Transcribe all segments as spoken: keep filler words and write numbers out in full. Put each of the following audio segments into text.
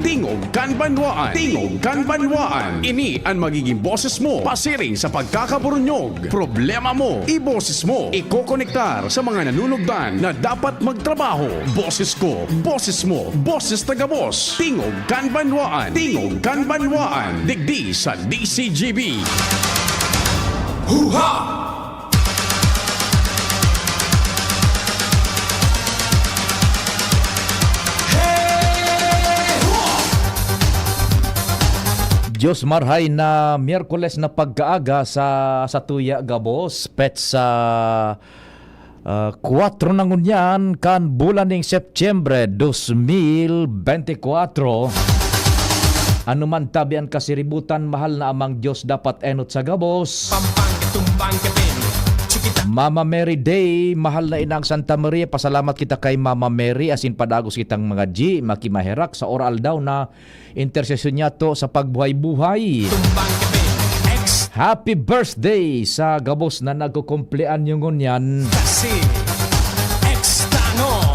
Tingog kan Banwaan. Tingog kan Banwaan. Ini an magiging boses mo pasiring sa pagkakaburunyog. Problema mo, iboses mo. Ikokonektar sa mga nanunugdan na dapat magtrabaho. Boses ko, boses mo, boses ta gabos. Tingog kan Banwaan. Tingog kan Banwaan. Digdi sa D C G B. Huha! Diyos marhay na Miyerkules na pagkaaga sa, sa tuya gabos, petsa, ah, kwatro na ngunyan kan bulan ning Setyembre dos mil bente kwatro. Ano man tabi an kasiributan, mahal na Amang Diyos, dapat enot sa gabos. Pampang, tumbang, kapin, chikita. Mama Mary Day, mahal na Inang Santa Maria, pasalamat kita kay Mama Mary, asin padagos kitang mga G, makimaherak sa oral daw na intersesyon niya to sa pagbuhay-buhay. Tumbang, kapin, ex. Happy birthday sa gabos na nagkukumpleanyo ngunyan. Kasi, ex, tano.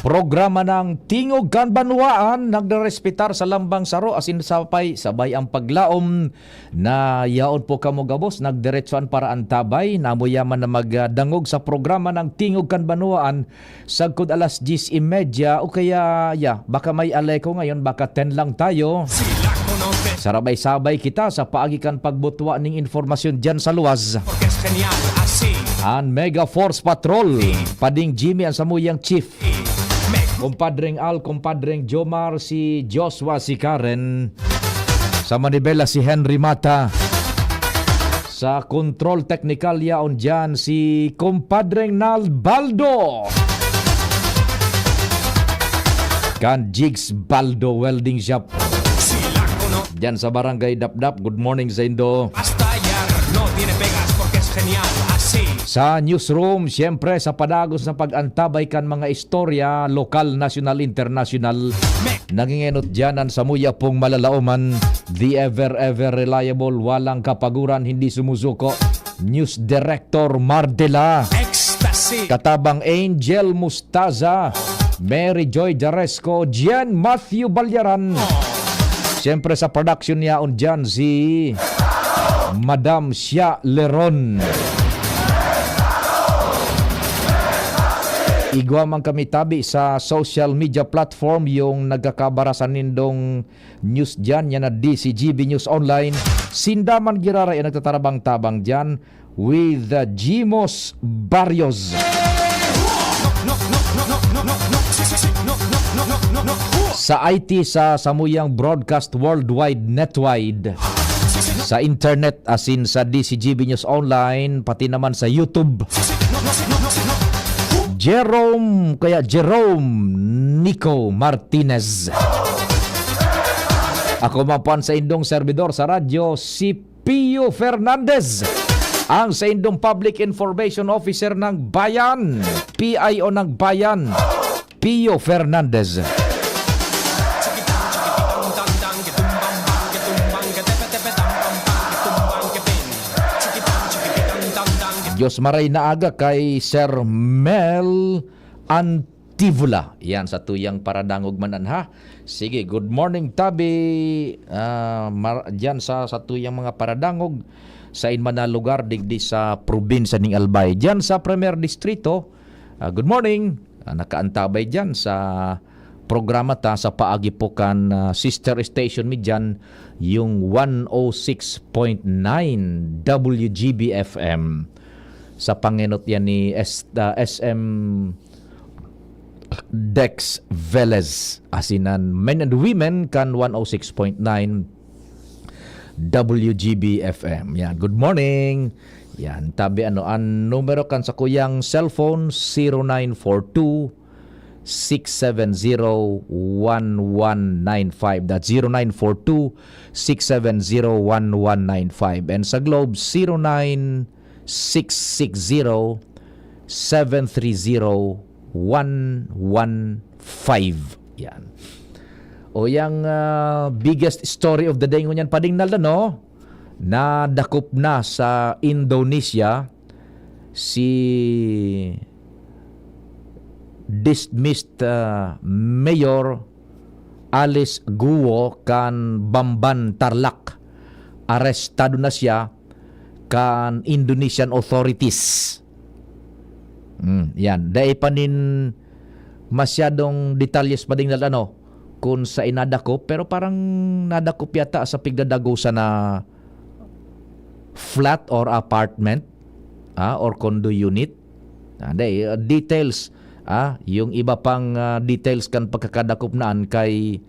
Programa ng Tingog kan Banwaan, nagrerespetar sa lambang saro, asin sabay, sabay ang paglaom na yaon po kamo gabos, nagdiretso an paraantabay, namuyaman na magdangog sa programa ng Tingog kan Banwaan, sagkod alas diyes y media, o kaya, ya, baka may aleko ngayon, baka ten lang tayo. Sarabay-sabay kita sa paagi kan pagbutwa ning informasyon diyan sa luwas. An Mega Force Patrol, Pading Jimmy ang samuyang chief. Kumpadreng Al, Kumpadreng Jomar, si Joshua, si Karen. Sa manibela, si Henry Mata. Sa kontrol teknikal yaon diyan, si Kumpadreng Nalbaldo. Kan Jigs Baldo Welding Shop. Diyan sa Barangay Dapdap, good morning sa indo. Hasta ayer no tiene pegas porque es genial, así. Sa newsroom, siyempre, sa padagos na pag-antabay kan mga istorya, lokal, nasyonal, internasyonal. Nangingenot diyan an samuya pong malalaoman, the ever, ever reliable, walang kapaguran, hindi sumusuko, News Director Mardela. Ecstasy. Katabang Angel Mustaza, Mary Joy Jaresco, Gian Matthew Balyaran. Siyempre, sa production niya, on dyan si Madam Shia Leron. Igwa man kami tabi sa social media platform, yung nagkakabarasan nindong news dyan, yan na D C G B News Online. Sinda man giraray ang nagtatarabang-tabang dyan with, uh, Jimos Barrios. Sa I T, sa samuyang broadcast worldwide, netwide, sa internet, asin sa D C G B News Online, pati naman sa YouTube. Jerome, kaya Jerome Nico Martinez. Ako man po ang saindong servidor sa radyo, si Pio Fernandez, ang saindong Public Information Officer ng Bayan, P I O ng Bayan, Pio Fernandez. Diyos maray na aga kay Sir Mel Antivola. Yan, sa tuyang paradangog man an ha. Sige, good morning, tabi. Ah, mar-, dyan sa, sa tuyang mga paradangog, sa inman na lugar, digdi sa probinsya ning Albay. Dyan sa Primer Distrito, ah, good morning. Ah, nakaantabay dyan sa programa ta sa paagi po kan, ah, sister station mi dyan, yung one oh six point nine W G B F M. Sa pangenot yan ni S-, ah, S M Dex Velez. Asinan men and women kan one oh six point nine W G B F M. Yan, good morning. Yan, tabi ano, ang numero kan sakuyang cellphone, zero nine four two, six seven zero, one one nine five. That's zero nine four two, six seven zero, one one nine five. And sa Globe, zero nine six six zero, seven three zero, one one five. Yan. O yang, ah, biggest story of the day ngunyan, Pading Naldo, no? Nadakop na sa Indonesia si dismissed, ah, Mayor Alice Guo kan Bamban, Tarlac. Arestado na siya kan Indonesian authorities. Hmm, yan. Dai pa nin masyadong detalyes, Pading Naldo, kung sa inadakop, pero parang nadakop yata sa pigdadagosa na flat or apartment, ah, or condo unit. Ah, dai, ah, details, ah, yung iba pang, ah, details kan pagkakadakop naan kay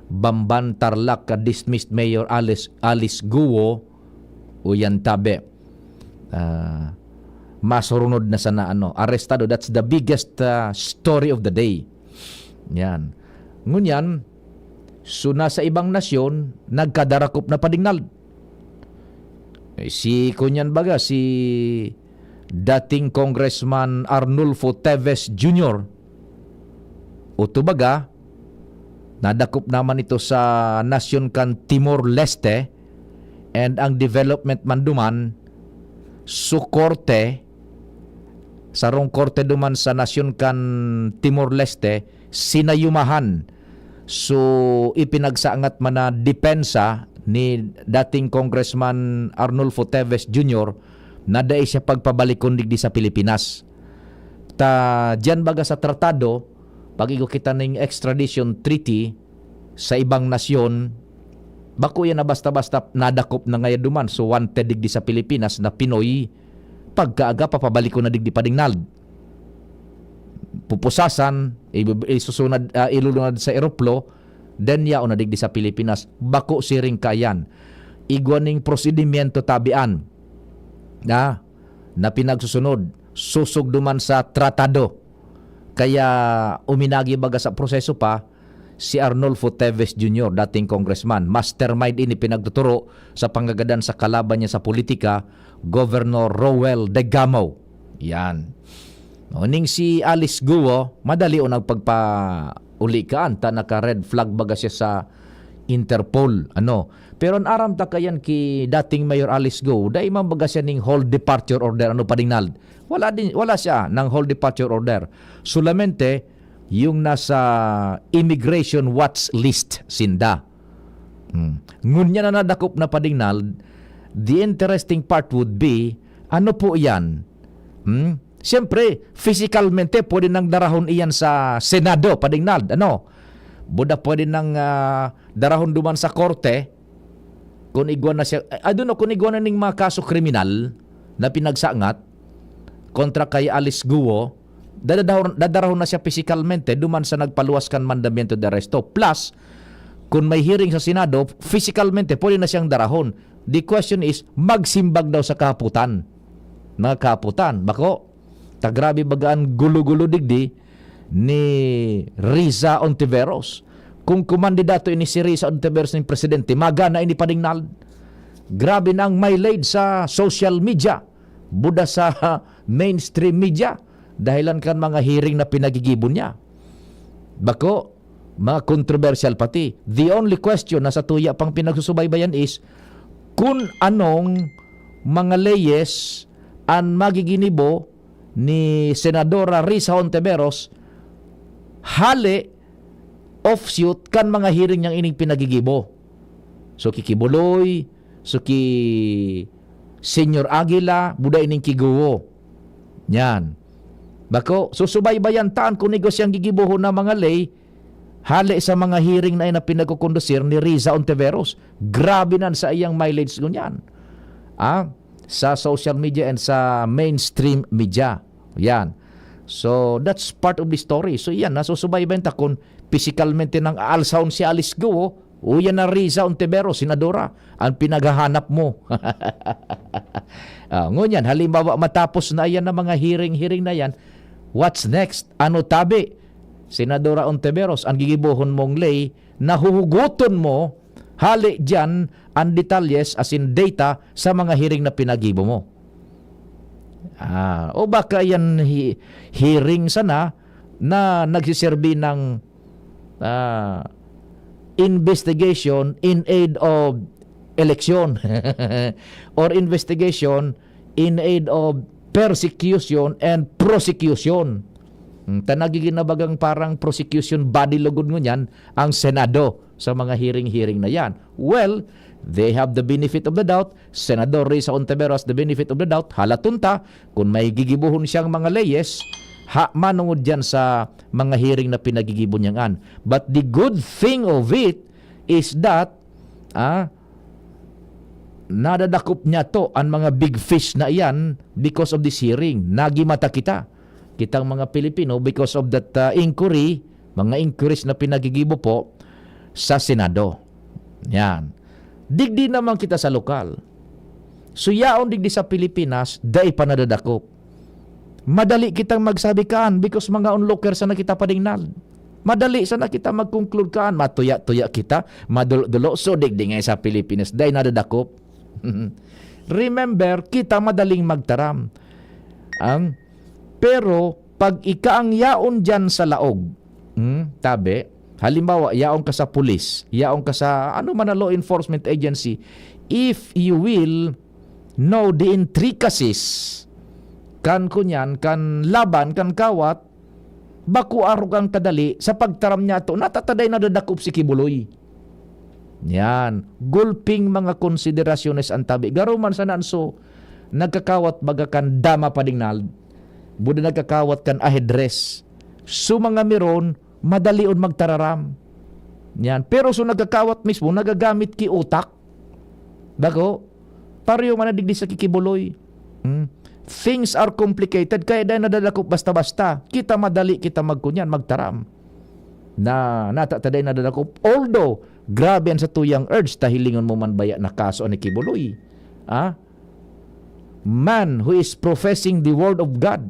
Bamban, Tarlac, ka dismissed Mayor Alice, Alice Guo, o yan tabi. Ah, masurunod na sana, ano, arestado. That's the biggest, ah, story of the day. Yan. Ngunyan, so nasa ibang nasyon, nagkadarakop na, Pading Naldo. Eh, si, kunyan baga, si dating Congressman Arnulfo Teves Junior, o tubaga, nadakop naman ito sa nasyon kan Timor-Leste, and ang development man duman, su korte, sarong korte duman sa nasyon kan Timor-Leste, sinayumahan. So, ipinagsangat man na depensa ni dating Congressman Arnulfo Teves Junior na dai siya pagpabalikon digdi sa Pilipinas. Ta diyan baga sa tratado, pag-igo kita ning extradition treaty sa ibang nasyon, bako yan na basta-basta nadakop na ngayon duman. So, wanted digdi sa Pilipinas na Pinoy, pagkaaga papabalikon na digdi, Pading Naldo. Pupusasan, ibu-, isusunod, ah, ilulunad sa eroplo, then yaon na digdi sa Pilipinas. Bako siring kayan. Igwa ning prosedimyento tabian na, na pinagsusunod, susog duman sa tratado. Kaya uminagi baga sa proseso pa si Arnulfo Teves Junior, dating congressman. Mastermind ini pinagtuturo sa pangagadan sa kalaban niya sa politika, Governor Roel Degamo. Yan. O, ning si Alice Guo, madali o nagpagpauli kaan, ta naka-red flag baga siya sa Interpol, ano. Pero an aram ta kayan ki dating Mayor Alice Guo, dai man baga siya ning hold departure order, ano, Pading Naldo. Wala din, wala siya nang hold departure order. Solamente yung nasa immigration watch list sinda. Hmm. Ngunyan na nadakop na, Pading Naldo, the interesting part would be, ano po yan? Hmm? Siyempre, physicalmente, pwede nang darahon iyan sa Senado, Pading Naldo. Ano? Buda pwede nang, ah, darahon duman sa korte, kung igwa na siya, I don't know, kung igwa na ning mga kaso kriminal na pinagsangat kontra kay Alice Guo, dadadahon, dadarahon na siya physikalmente duman sa nagpaluwas kan mandamiento de arresto. Plus, kung may hearing sa Senado, physicalmente, pwede na siyang darahon. The question is, magsimbag daw sa kahapotan. Mga kahapotan, bako, ta grabe baga an gulo-gulo digdi ni Riza Ontiveros. Kung kumandidato ini si Riza Ontiveros ning presidente, magana ini, Pading Naldo. Grabe na ang mileage sa social media, buda sa mainstream media, dahilan kan mga hearing na pinagigibo niya. Bako, mga kontrobersyal pati. The only question na sa tuya pang pinagsusubaybayan is kung anong mga leyes an magiginibo ni Senadora Risa Hontiveros hale offshoot kan mga hearing niyang ining pinagigibo. So, ki Quiboloy, so, ki Senyor Aguila, buda ining ki Guo. Yan. Bako, susubaybayan taan kung igwa siyang gigibohon na mga ley, hale sa mga hearing na, na pinagkukondusir ni Riza Ontiveros. Grabe nan sa iyang mileage ngunyan. Ah, sa social media and sa mainstream media. Yan. So, that's part of the story. So, yan, nasusubaybayan ta kung pisikalmente nang aalsahon si Alice Guo, o yan na Riza Ontiveros, senadora, ang pinaghahanap mo. Ah, ngunyan, halimbawa, matapos na yan na mga hearing-hearing na yan, what's next? Ano tabi? Senadora Ontiveros, ang gigibohon mong ley, nahuhugoton mo, hale diyan ang detalyes, as in data, sa mga hearing na pinagibo mo. Ah, o baka yan hi-, hearing sana na nagsiserbi ng, ah, investigation in aid of election or investigation in aid of persecution and prosecution. Hmm, ta nagiging na bagang parang prosecution body lugod ngunyan ang Senado sa mga hearing-hearing na yan. Well, they have the benefit of the doubt. Senador Risa Ontiveros has the benefit of the doubt. Halaton ta kung may gigibohon siyang mga leyes, ha, manungod dyan sa mga hearing na pinagigibo niyang an. But the good thing of it is that, ah, nadadakop niya to an mga big fish na iyan because of this hearing. Nagimata kita. Kitang mga Pilipino, because of that, ah, inquiry, mga inquiries na pinagigibo po sa Senado. Yan. Digdi naman kita sa lokal. So, yaon digdi sa Pilipinas, dai pa nadadakop. Madali kitang magsabi kaan because mga onlooker sana kita, Pading Nald. Madali sana kita mag-conclude kaan. Matuya-tuya kita, madulo-dulo. So, digdi nga sa Pilipinas, dai nadadakop. Remember, kita madaling magtaram. Ang, pero, pag ika ang yaon dyan sa laog, hmm, tabi, halimbawa, yaon ka sa pulis, yaon ka sa ano man na law enforcement agency, if you will know the intricacies, kan kunyan, kan laban, kan kawat, bako arog ang kadali sa pagtaram niya to, natataday na dadakop si Kibuloy. Yan. Gulping mga konsiderasyones ang tabi. Garo man sana an so, nagkakawat baga kan dama, Pading Nald. Buda nagkakawat kan ahedres. So, mga miron, madalion magtararam. Yan. Pero so nagkakawat mismo, nagagamit ki utak. Bako, pareho man na digdi sa kikibuloy. Hmm? Things are complicated, kaya dai nadadakop basta-basta. Kita madali, kita magkunyan, magtaram. Na, nata ta dai nadadakop. Although, grabe an satuyang urge, ta hilingon mo man baya na kaso an Kibuloy. Ah? Man who is professing the word of God,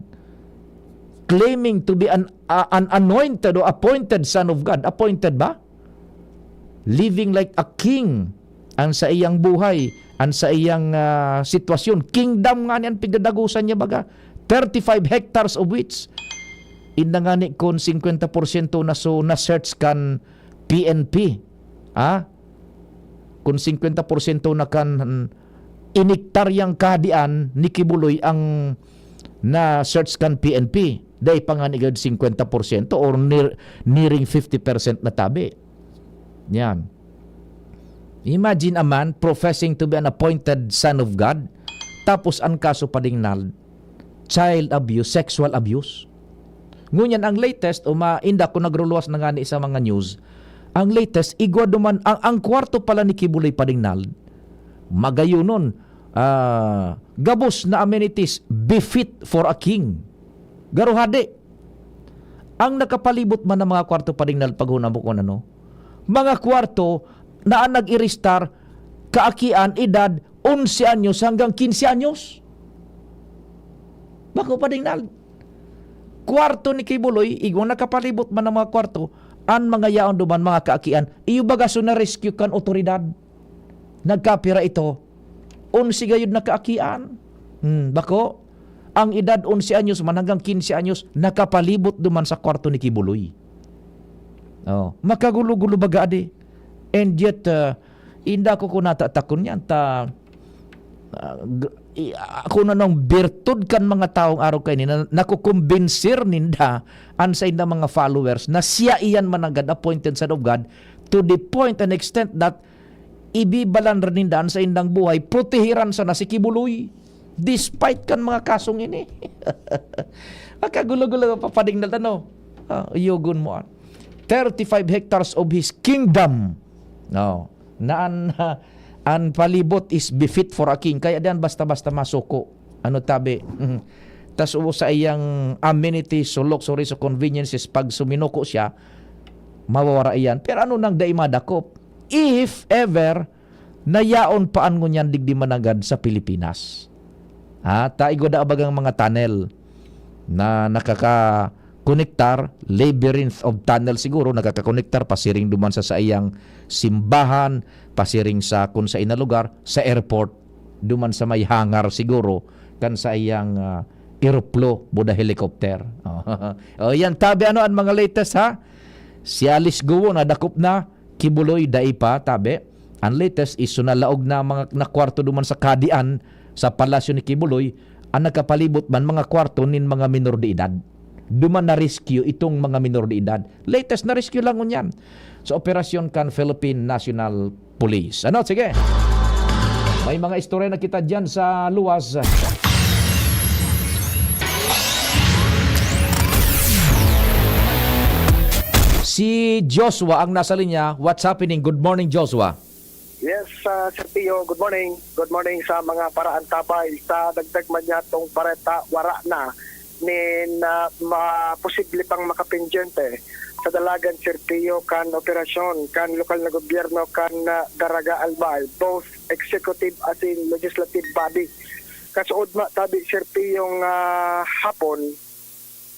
claiming to be an, a-, an anointed or appointed son of God. Appointed ba? Living like a king an saiyang buhay, an saiyang, ah, sitwasyon. Kingdom ngani an pigdadagosan niya baga. Thirty-five hectares of which, inda ngani kun singkwenta porsyento na so na-search kan P N P. Ah? Kun singkwenta porsyento na kan inektaryang kahadian ni Kibuloy ang na-search kan P N P, dai pa ngani gayod singkwenta porsyento or near, nearing fifty percent na tabi. Yan. Imagine a man professing to be an appointed son of God, tapos an kaso, Pading Nald, child abuse, sexual abuse. Ngunyan, ang latest, o ma-, inda ko nagruluwas na ngani sa mga news, ang latest, igwa duman, ang, ang kwarto pala ni Kibuloy, Pading Nald, magayunon, ah, gabos na amenities, befit for a king. Garo hadi. Ang nakapalibot man ng mga kwarto, Pading Nald, paghuna mo kung ano, mga kwarto na ang nag-iristar, kaakian, edad, onse anyos hanggang quince anyos. Bako, Pading Nald. Kwarto ni Kibuloy, igwang nakapalibot man ang mga kwarto, an mga yaon duman, mga kaakian, iyo baga so na-rescue kan otoridad. Nagkapira ito. Onse gayod na kaakian. Hmm, bako, ang edad onse anyos man hanggang quince anyos, nakapalibot duman sa kwarto ni Kibuloy. Oh, makagulo-gulo baga adi. And yet, ah, inda ko kun natatakon yan, ta, ah, g-, i-, ah, kun anong birtud kan mga taong arog kaini na nakukumbinsir ninda an saindang mga followers na siya iyan mananggad, appointed son of God, to the point and extent that ibibalan ra ninda an saindang buhay, protehiran sana si Kibuloy, despite kan mga kasong ini. Makagulo-gulo pa, Pading Nald, ano? Ah, iyogon mo, ah. Thirty-five hectares of his kingdom. No. Na an, an palibot is befit for a king. Kaya diyan basta-basta masuko. Ano tabi? Mhm. Tas o sa iyang amenities, so luxuries, so conveniences, pag suminuko siya, mawawara iyan. Pero ano nang dai madakop? If ever, nayaon pa an ngunyan digdi mananggad sa Pilipinas. Ha? Ta igwa da bagang mga tunnel na nakakakonektar, labyrinth of tunnel siguro, nakakakonektar pasiring duman sa saiyang simbahan, pasiring sa kun sa ina lugar, sa airport, duman sa may hangar siguro, kan saiyang, ah, eroplo, buda helicopter. Oh, yan, tabi ano an mga latest, ha? Si Alice Guo, nadakop na, Quiboloy, dai pa, tabi. Ang latest is so nalaog na mga, na kwarto duman sa Kadian, sa palasyo ni Quiboloy, ang nakapalibot man mga kwarto nin mga minor de edad. Duman na-rescue itong mga minor de edad. Latest na rescue lang ngunyan sa operasyon kan Philippine National Police. Ano, sige. May mga istorya na kita dyan sa luwas. Si Joshua ang nasa linya. What's happening? Good morning, Joshua. Yes, ah, Sir Pio, good morning. Good morning sa mga paraantabay. Sa dagdag man niya tong bareta, wara na nin, ah, ma-, posible pang makapendyente sa dalagan, Sir Pio, kan operasyon kan lokal na gobyerno kan, ah, Daraga Albay, both executive as in legislative body. Kasuodma tabi, Sir Pio, nga hapon,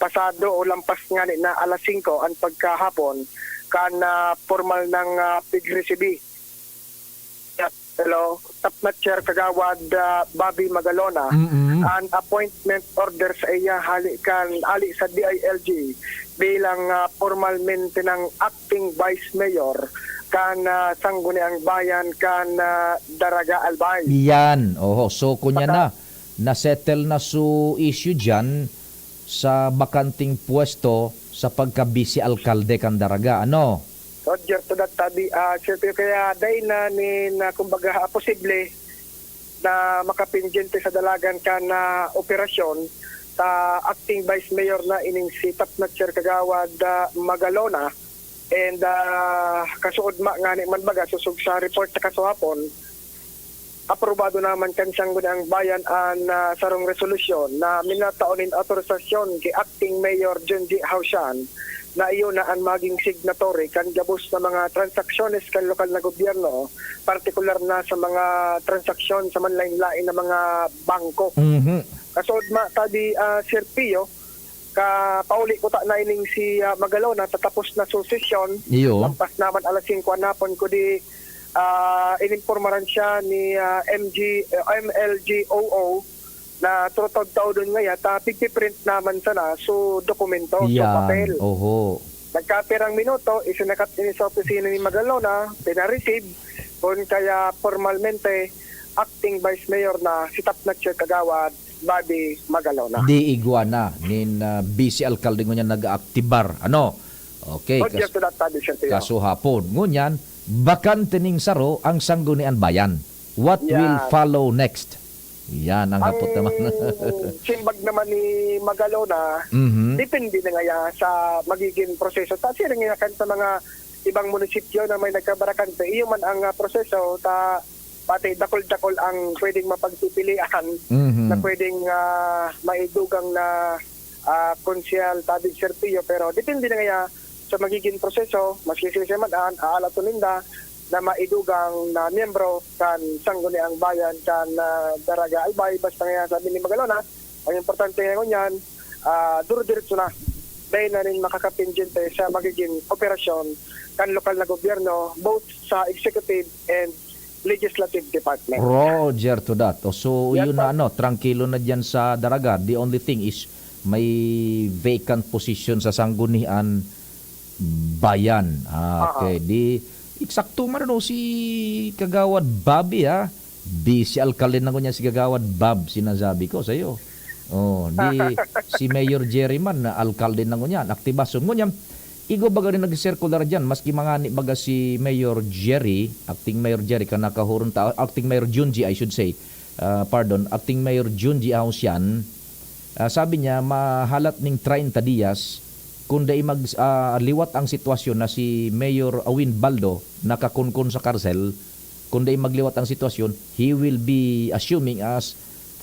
pasado o lampas ngani na alas singko an pagkahapon, kan, ah, pormal nang, ah, pigresibi. Hello, Top Notcher Kagawad, ah, Bobby Magalona, Mm-mm. an appointment order sa iya hali kan, hali sa D I L G bilang, ah, pormalmente nang acting vice mayor kan, ah, Sangguniang Bayan kan, ah, Daraga Albay. Yan. Oho, so kunya Baka na, na-settle na su issue diyan sa bakanting pwesto sa pagka-vice alkalde kan Daraga. Ano? Roger, to that tabi, ah, Sir Pio, kaya dai na nin, ah, kumbaga, ah, posible na makapendyente sa dalagan kan, ah, operasyon sa acting vice mayor na ining si Top Notcher Kagawad, ah, Magalona. And, ah, kasuodma ngani man baga, sosog sa report sa kasuhapon, aprobado naman kan Sangguniang Bayan an, ah, sarong resolusyon na minatao nin autorisasyon ki Acting Mayor Junji Hausian na iyo na an maging signatory kan gabos na mga transaksyones kan lokal na gobyerno, partikular na sa mga transaksyon sa manlaen-laen na mga bangko. Mhm. Kasuodma tabi, ah, Sir Pio, ka pauli ko ta na ining si, ah, Magalona, tatapos na su sesyon. Iyo. Lampas naman alas singko an hapon, kundi, ah, inimpormaran siya ni, ah, M G, ah, M L G O O na trutod taudon ngaya, ta pigpiprint naman sana su dokumento, su Yan. papel. Oho. Nagkapirang minuto, isinakat ini sa opisina ni Magalona, pinareceive, kun kaya pormalmente, acting vice mayor na si Top Notcher Kagawad Bobby Magalona. Di igwa na nin, ah, vice alkalde ngunyan nag-aaktibar. Ano? Okay, Roger, kas-, to that tabi, Sir Pio. Kaso hapon. Ngunyan, bakante ning saro ang Sangguniang Bayan. What will Yan. follow next? Yan ang hapot naman. Ang simbag naman ni Magalona, Mhm. depende na ngaya sa magiging proseso. Ta siring ngaya kan sa mga ibang munisipyo na may nagkabakante, iyo man ang, ah, proseso, ta pati dakul-dakul ang pwedeng mapagpipilian Mhm. na pwedeng, ah, maidugang na, ah, konsehal tabi, Sir Pio. Pero depende na ngaya sa magiging proseso, maski siisay man an aalaton ninda na maidugang na miyembro kan Sangguniang Bayan kan, ah, Daraga Albay. Basta ngaya sabi ni Magalona, ang importante ngayon yan, ah, duro-diretso na. Dahil na rin makakapendyente sa magiging operasyon kan lokal na gobyerno, both sa executive and legislative department. Roger to that. O, so, Yan yun na, po. ano, trangkilo na dyan sa Daraga. The only thing is, may vacant position sa Sanggunian Bayan. Ah, Aha. okay. Di, eksakto man, ano, si Kagawad Bobby, ah. Vice alkalde na ngunyan si Kagawad Bob, sinasabi ko sa'yo. Oh, di, si Mayor Jerry man, na alkalde na ngunyan, aktibason. Ngunyan, igwa baga rin nag-circular dyan, maski mangani baga si Mayor Jerry, Acting Mayor Jerry, kan nakahuron ta, Acting Mayor Junji, I should say, ah, pardon, Acting Mayor Junji Ahusian, ah, sabi niya, mahalat ning treinta dias, kung dai mag-, ah, liwat ang sitwasyon na si Mayor Awin Baldo nakakunkon sa karsel, kung dai magliwat ang sitwasyon, he will be assuming as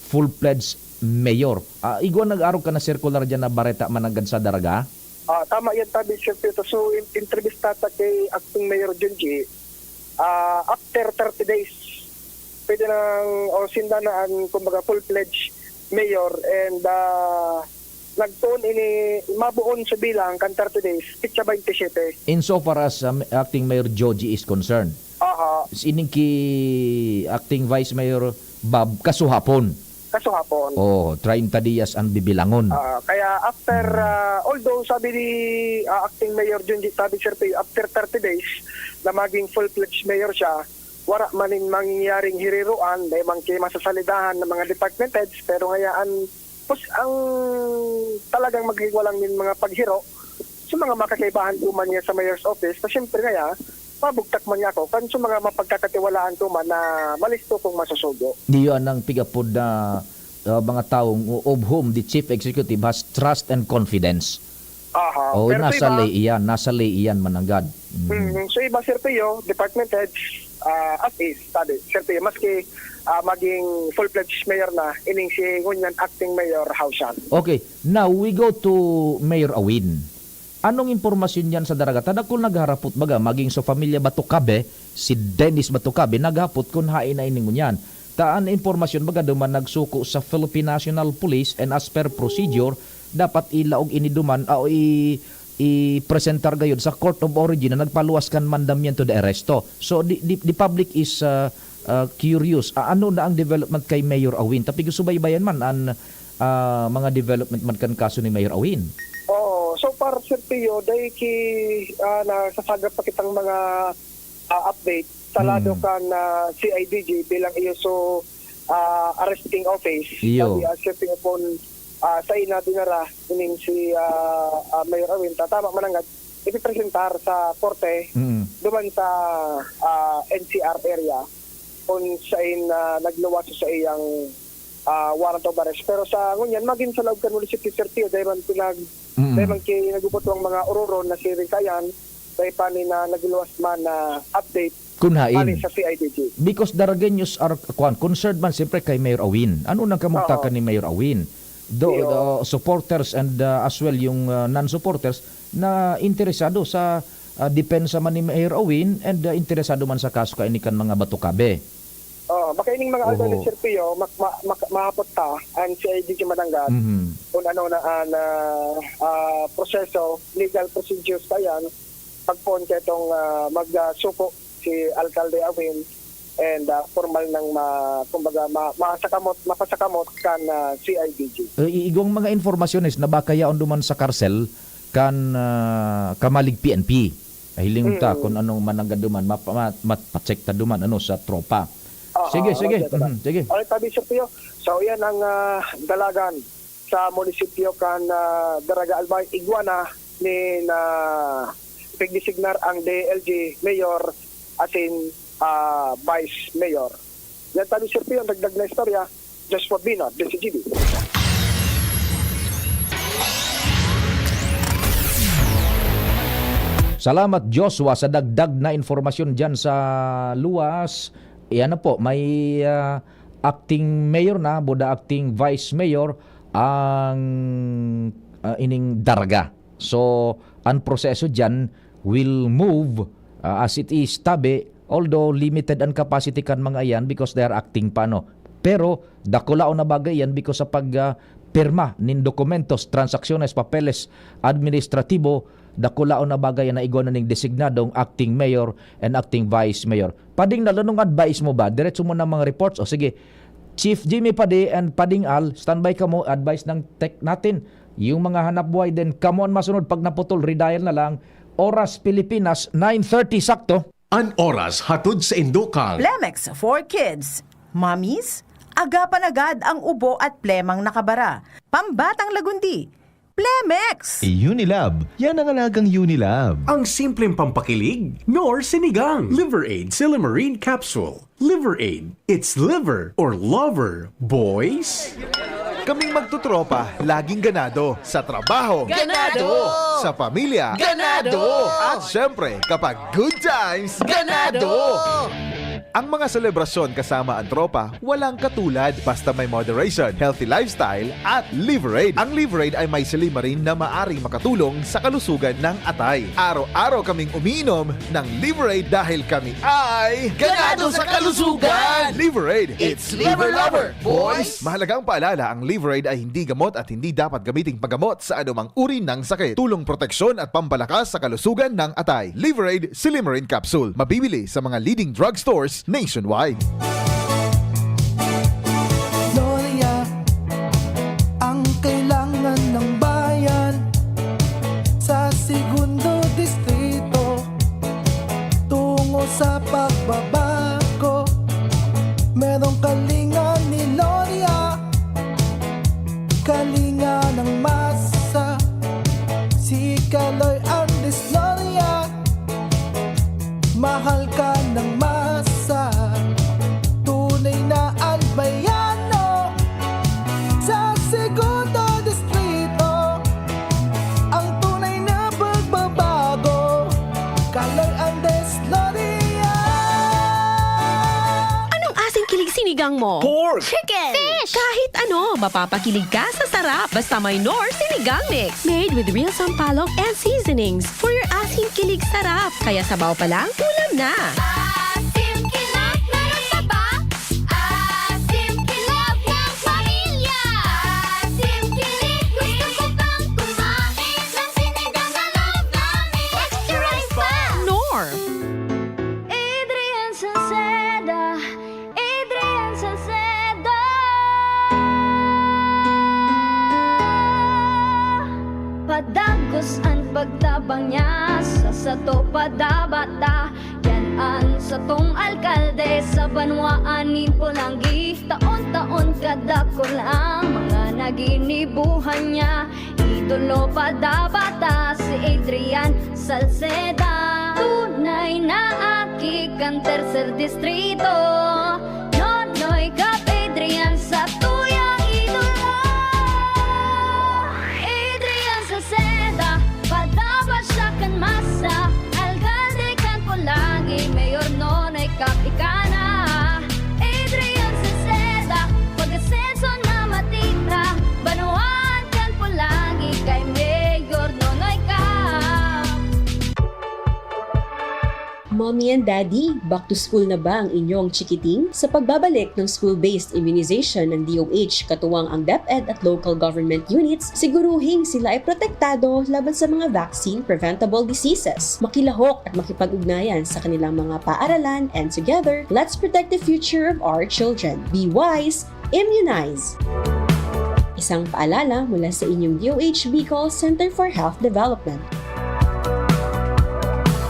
full-fledged mayor. Ah, igwa nag-arog ka na circular dyan na bareta mananggad sa Daraga? Ah, tama yan, tabi, Sir Pio. So, in-, entrevista ta kay Acting Mayor Junji, ah, after thirty days, pwede nang, o sinda na ang, kumbaga, full-fledged mayor and, ah, nagtuon ini, mabuon sa bilang kan thirty days, petsa twenty-seven. Insofar as, um, Acting Mayor Joji is concerned, Aha. sining ki Acting Vice Mayor Bob, kasuhapon. Sa hapon. Oh, treinta dias ang bibilangon. Ah, kaya after, Mm. ah, although sabi ni, ah, Acting Mayor Junji Tabi Serpio, after thirty days na maging full-fledged mayor siya, wara man nin mangyayaring hiriroan, dai man kay masasalidahan ng mga department heads, pero ngayaan, pus-, ang talagang maghiwalang nin mga paghiro sa mga makakaibahan ko man niya sa mayor's office, na siyempre ngaya, mabugtak man niya ako, kan sa mga mapagkakatiwalaan ko man na malisto kong masusugo. Diyo anang pigapod na, ah, mga taong of whom the chief executive has trust and confidence. Aha. Oh, pero sa nasa iba, lay iyan, nasa lay iyan, mananggad. Mm. Mm, so iba, Sir Pio, department heads, ah, as is, sabi, Sir Pio, maski, ah, maging full-fledged mayor na, ining si ngunyan acting mayor, Hausan. Okay, now we go to Mayor Awin. Anong impormasyon niyan sa Daraga? Ta dakul nagharapot, baga, maging sa pamilya Batocabe, si Dennis Batocabe, naghapot kun hain na ini ngunyan. Ta an impormasyon, baga, duman nagsuko sa Philippine National Police and as per procedure, dapat ilaog ini duman, o i-, i-presentar gayod sa court of origin na nagpaluwas kan mandamiento de arresto. So, the, the, the public is, uh, uh, curious. Ah, ano na ang development kay Mayor Awin? Ta pigsusubaybayan man an, ah, mga development man kan kaso ni Mayor Awin. Oo, so far, Sir Pio, dai ki, ah, nasasagap pa kitang mga, ah, update sa lado Hmm. kan, ah, C I D G bilang iyo so, ah, arresting office. Iyo. Sabi, ah, Sir Pio, kung, ah, sa ina dinara, ining si, ah, ah, Mayor Awin, tatama mananggad, ipipresentar sa korte, Mm. duman sa, ah, N C R area, kung sain, ah, nagluwas sa iyang, ah, warrant of arrest. Pero sa ngunyan, magin sa laog kan munisipyo, Sir Pio, dai man pinag-, Mm. dai man ki-, nagbubuto ang mga ororon na si Rincayan, dai pa ni na nagluwas man na update Kun hain. Pati sa C I D G. Because Daragueños are, kuwan, concerned man siyempre kay Mayor Awin. Ano nang kamugtakan Oo. ni Mayor Awin? Do, Iyo. uh, supporters and, uh, as well yung, uh, non-supporters na interesado sa, uh, depensa man ni Mayor Awin and, uh, interesado man sa kaso kaini kan mga Batocabe. Oo, baka ining mga Oho. Aldaw ni Sir Pio, mak-, ma-, mak-, mahapot ta, ang C I D G Mananggad, Mhm. kung ano na ang, ah, ah, proseso, legal procedures pa yan, pagpoon ka itong, ah, mag, ah, suko si Alkalde Awin and, ah, formal nang ma-, kumbaga, ma-, masakamot, mapasakamot kan, ah, C I D G. Eh, i-, igwang mga informasyones na baka yaon duman sa karsel kan, ah, kamalig P N P. Hilingon ta Mm. kung anong mananggad duman, mapa-, ma-, mapacheck ta duman, ano, sa tropa. Aha, Sige, sige. okay, tama. Mhm, sige. Okay, tabi, Sir Pio. So, yan ang, ah, dalagan sa munisipyo kan, ah, Daraga Albay, igwa na nin, ah, pigdesignar ang D L G mayor asin, ah, vice mayor. Yan tabi, Sir Pio, ang dagdag na istorya. Joshua Bino, D C G B. Salamat, Joshua, sa dagdag na impormasyon diyan sa luwas. Iyan na po, may, ah, acting mayor na, buda acting vice mayor ang, ah, ining Daraga. So, ang proseso diyan will move, ah, as it is, tabi, although limited ang capacity kan mga iyan because they are acting pa, no? Pero, dakulaon na bagay yan because sa pag, ah, pirma nin dokumentos, transaksyones, papeles, administratibo, dakulaon na bagay yan na igwa na ning designadong acting mayor and acting vice mayor. Pading, na, anong advice mo ba? Diretso mo na mga reports? O sige, Chief Jimmy Padi and Pading Al, standby kamo, advice ng tech natin. Yung mga hanap buhay din, kamo ang masunod pag naputol, redial na lang. Oras Pilipinas, nine thirty sakto. An oras hatod sa Indokang. Plemex for Kids. Mommies, agapan agad ang ubo at plemang nakabara. Pambatang lagundi. Plemex! Unilab. Yan ang alagang Unilab. Ang simpleng pampakilig, nor sinigang. Liver Aid Silymarin Capsule. Liver Aid. It's liver or lover, boys. Kaming magtutropa, laging ganado. Sa trabaho. Ganado! Sa pamilya. Ganado! At syempre, kapag good times, Ganado! Ang mga selebrasyon kasama ang tropa, walang katulad. Basta may moderation, healthy lifestyle, at Liver Aid. Ang Liver Aid ay may silymarin na maaring makatulong sa kalusugan ng atay. Araw-araw kaming umiinom ng Liver Aid dahil kami ay Ganado sa kalusugan! Liver Aid. It's Liver Lover, boys! Mahalagang paalala, ang Liver Aid ay hindi gamot at hindi dapat gamiting paggamot sa anumang uri ng sakit. Tulong proteksyon at pampalakas sa kalusugan ng atay. Liver Aid Silymarin Capsule. Mabibili sa mga leading drugstores nationwide. Gloria, Merong kalinga ni Loria, kalinga ng masa. Si Kaloy Andes Loria, mahal ka ng masa. Tunay na albayano sa Segundo Distrito. Ang tunay na pagbabago, Kaloy Andes Loria. Anong asing kilig sinigang mo? Pork! Chicken! Fish! Kahit ano, mapapakilig ka sa sarap. Basta may Knorr Sinigang Mix. Made with real sampalok and seasonings for your asing kilig sarap. Kaya sabaw pa lang, ulam na! Asim kilog, meron pa ba? Asim kilog ng pamilya. Asim kilog, gusto ko pang kumain ng sinigang na love namin. Extra rice pa! Knorr! Adrian Salceda, Adrian Salceda. Padagos an pagtabang niya, sa sato padabata. Yan an satong alkalde sa banwaan nin Polangui. Taon-taon kadakul ang mga naginibuhan niya. Idolo padabata si Adrian Salceda. Tunay na aki kan Tercer Distrito. Nonoy Cap Adrian sa tuyang idolo. Adrian Salceda, padabat siya kan masa. Alkalde kan Polangui, Mayor Nonoy Cap ika na. Adrian Salceda, pag-asenso na matira. Banwaan kan Polangui kay Mayor Nonoy Cap. Mommy and Daddy, back to school na ba ang inyong chikiting? Sa pagbabalik ng school-based immunization ng D O H, katuwang ang DepEd at local government units, siguruhing sila ay protektado laban sa mga vaccine-preventable diseases. Makilahok at makipag-ugnayan sa kanilang mga paaralan, and together, let's protect the future of our children. Be wise, immunize! Isang paalala mula sa inyong D O H Bicol Center for Health Development.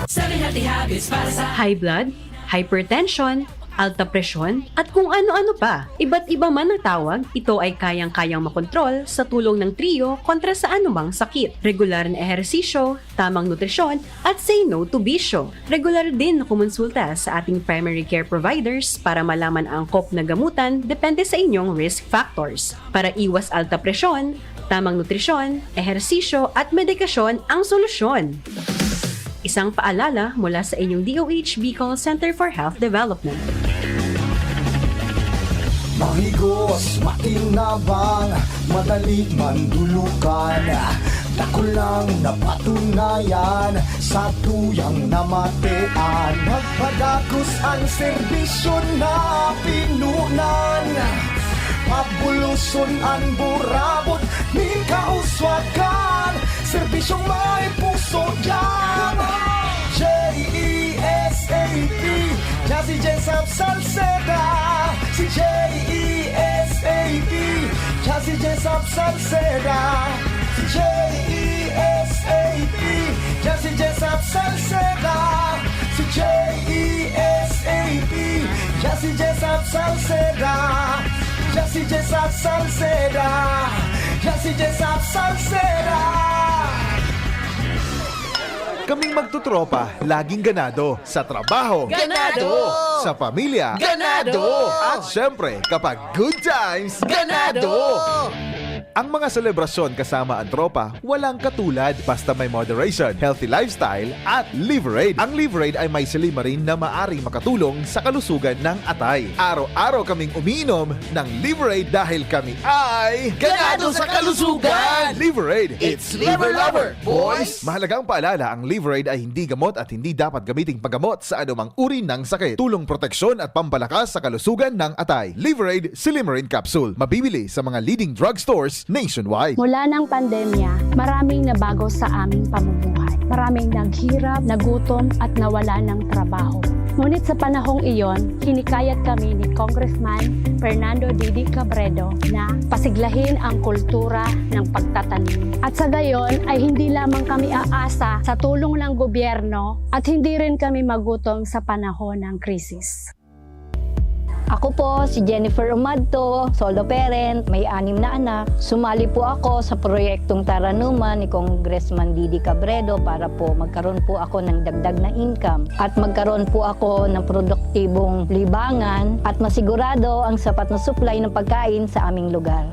Seven healthy habits para sa High blood, hypertension, alta presyon, at kung ano-ano pa. Iba't iba man ang tawag, ito ay kayang-kayang makontrol sa tulong ng Trio kontra sa anumang sakit. Regular na ehersisyo, tamang nutrisyon, at say no to bisyo. Regular din na kumonsulta sa ating primary care providers para malaman ang angkop na gamutan depende sa inyong risk factors. Para iwas alta presyon, tamang nutrisyon, ehersisyo at medikasyon ang solusyon. Isang paalala mula sa inyong D O H Bicol Center for Health Development. Mahigos, makinabang, madali mandulukan. Dakul nang napatunayan sa tuyang namatean. Magpadagos an serbisyo na pinunan. Pabuloson an burabot nin kauswagan. Serbisyong may puso diyan. J E S A P, Jazzy Jessup Salceda. Si J E S A P, Jazzy Jessup Salceda. Si J E S A P, Jazzy Jessup Salceda. Si J E S A P, Jazzy Jessup Salceda. Jazzy Jessup Salceda. Jazzy Jessup Salceda. Kaming magtutropa, laging ganado. Sa trabaho, Ganado! Sa pamilya, Ganado! At syempre, kapag good times, Ganado! Ang mga selebrasyon kasama ang tropa, walang katulad. Basta may moderation, healthy lifestyle, at Liverade. Ang Liverade ay may silymarin na maaring makatulong sa kalusugan ng atay. Araw-araw kaming umiinom ng Liverade dahil kami ay Ganado sa kalusugan! Liverade. It's Liver Lover, boys! Mahalagang paalala, ang Liverade ay hindi gamot at hindi dapat gamiting panggamot sa anumang uri ng sakit. Tulong proteksyon at pampalakas sa kalusugan ng atay. Liverade Silymarin Capsule. Mabibili sa mga leading drugstores nationwide. Mula ng pandemya, maraming nabago sa aming pamumuhay. Maraming naghirap, nagutom at nawala ng trabaho. Ngunit sa panahong iyon, hinikayat kami ni Congressman Fernando Didi Cabredo na pasiglahin ang kultura ng pagtatanim. At sa gayon ay hindi lamang kami aasa sa tulong ng gobyerno at hindi rin kami magutom sa panahon ng krisis. Ako po si Jennifer Umadto, solo parent, may anim na anak. Sumali po ako sa proyektong Taranuman ni Congressman Didi Cabredo para po magkaroon po ako ng dagdag na income at magkaroon po ako ng produktibong libangan at masigurado ang sapat na supply ng pagkain sa aming lugar.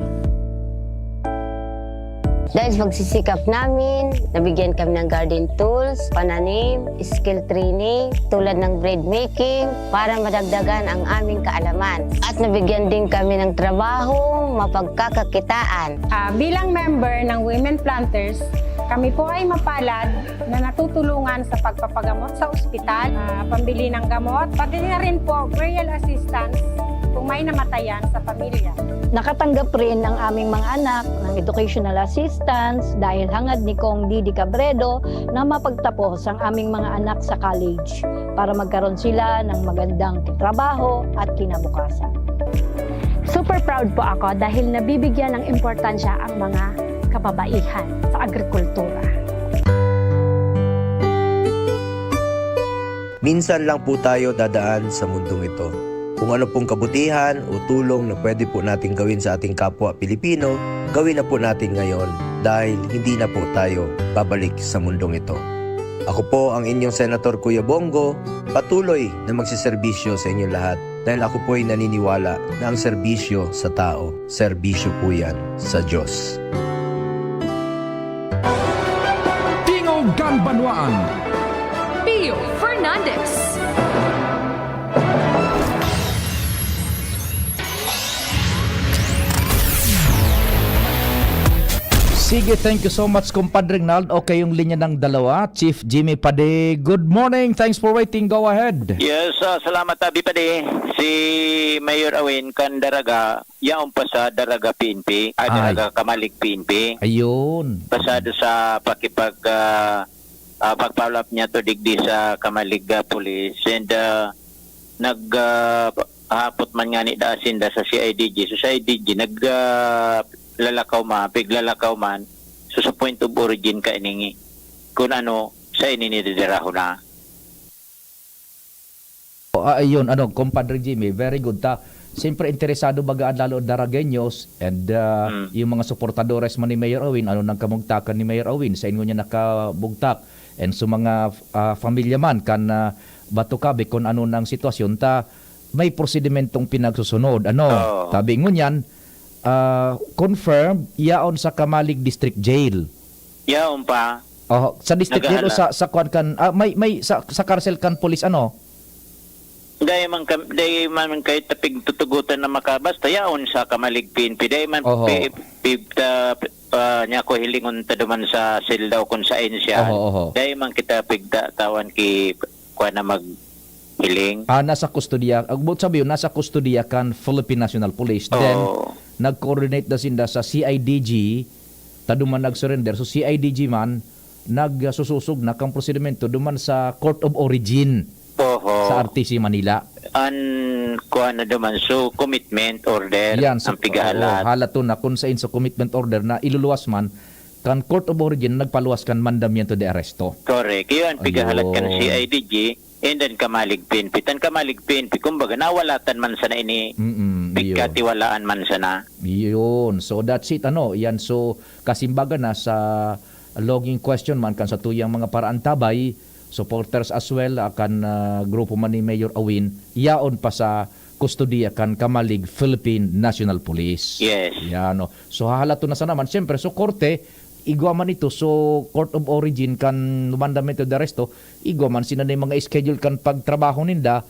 Dahil sa pagsisikap namin, nabigyan kami ng garden tools, pananim, skill training, tulad ng bread making, para madagdagan ang aming kaalaman. At nabigyan din kami ng trabaho, mapagkakakitaan. Ah, bilang member ng Women Planters, kami po ay mapalad na natutulungan sa pagpapagamot sa ospital, ah, pambili ng gamot, pati na rin po burial assistance kung may namatayan sa pamilya. Nakatanggap rin ang aming mga anak ng educational assistance dahil hangad ni Cong Didi Cabredo na mapagtapos ang aming mga anak sa college para magkaroon sila ng magandang trabaho at kinabukasan. Super proud po ako dahil nabibigyan ng importansya ang mga kababaihan sa agrikultura. Minsan lang po tayo dadaan sa mundong ito. Kung ano pong kabutihan o tulong na pwede po natin gawin sa ating kapwa Pilipino, gawin na po natin ngayon dahil hindi na po tayo babalik sa mundong ito. Ako po ang inyong Senator Kuya Bongo, patuloy na magseserbisyo sa inyong lahat dahil ako po'y naniniwala na ang serbisyo sa tao, serbisyo po yan sa Diyos. Tingog kan Banwaan. Pio Fernandez. Sige, thank you so much, Compadre Ronald. Okay yung linya ng dalawa. Chief Jimmy Pade, good morning. Thanks for waiting. Go ahead. Yes, ah, salamat, Abi Pade. Si Mayor Awin kan Daraga, yaon pa sa Daraga P N P, ah, Ay. Daraga Kamalig P N P. Ayun. Pasado sa pakipag, ah, ah, pag-follow-up niya to digdi sa Kamalig, ah, Police. And, ah, nag, ah, hapot man nga ni da sinda sa C I D G. So, C I D G, nag, ah, lalakaw man, piglalakaw man. So, sa point of origin ka iningi. Kung ano, sa ini nididiraho na. Ah, ayun, ano, Compadre Jimmy, very good ta. Siyempre, interesado baga ang lalo Daragueños and ah, Mm. yung mga suportadores man ni Mayor Awin, ano nang kamugtakan ni Mayor Awin, sa inyo niya nakabugtak, and sa mga ah, familya man kan ah, Batucabe, kung ano nang sitwasyon ta, may prosedimentong pinagsusunod. Ano, Oo. tabi ngunyan, ah, confirmed, yaon sa Kamalig District Jail. Yaon pa. Oh, sa district jail o Naghahala. sa sa kwan kan ah, may may sa, sa karsel kan pulis ano? Dai man kam, dai man kayo tapig tutugutan na makabasta yaon sa Kamalig P N P. Dai man Oho. pi, pi, ta, ah, niya ko hilingon ta duman sa selda o kung saan siya. Oho, oho. Dai man kita pigta tawan ki kuan na maghiling. Ah, nasa kustodiya, ang buot sabi yun, nasa kustodiya kan Philippine National Police. Then, Oo. nag-coordinate na sinda sa C I D G, ta duman nag-surrender. So, C I D G man, nagsusosog na kang prosedimento duman sa Court of Origin Oho. sa R T C Manila. An kuan na duman, so commitment order Yan, ang pigahalat. Oo, halaton na kung sa inso commitment order na iluluwas man kan Court of Origin na nagpaluwas kan mandamiento de arresto. Correct. Iyo ang pigahalat kan Ayun. C I D G and then Kamalig P N P. Tan Kamalig P N P, kumbaga, nawalatan man sana ini, Mm-mm, iyo. pigkatiwalaan man sana. Yun. So that's it, ano. Yan, so kasimbaga na sa logging question man kan sa tuyang mga paraantabay, supporters as well, ah, kan ah, grupo man ni Mayor Awin, yaon pa sa kustodiya kan Kamalig Philippine National Police. Yes. Yan, no. So hahalaton na sa naman, siyempre, so korte, igwa man ito, so court of origin kan mandamiento de arresto, igwa man sina na yung mga schedule kan pagtrabaho ninda,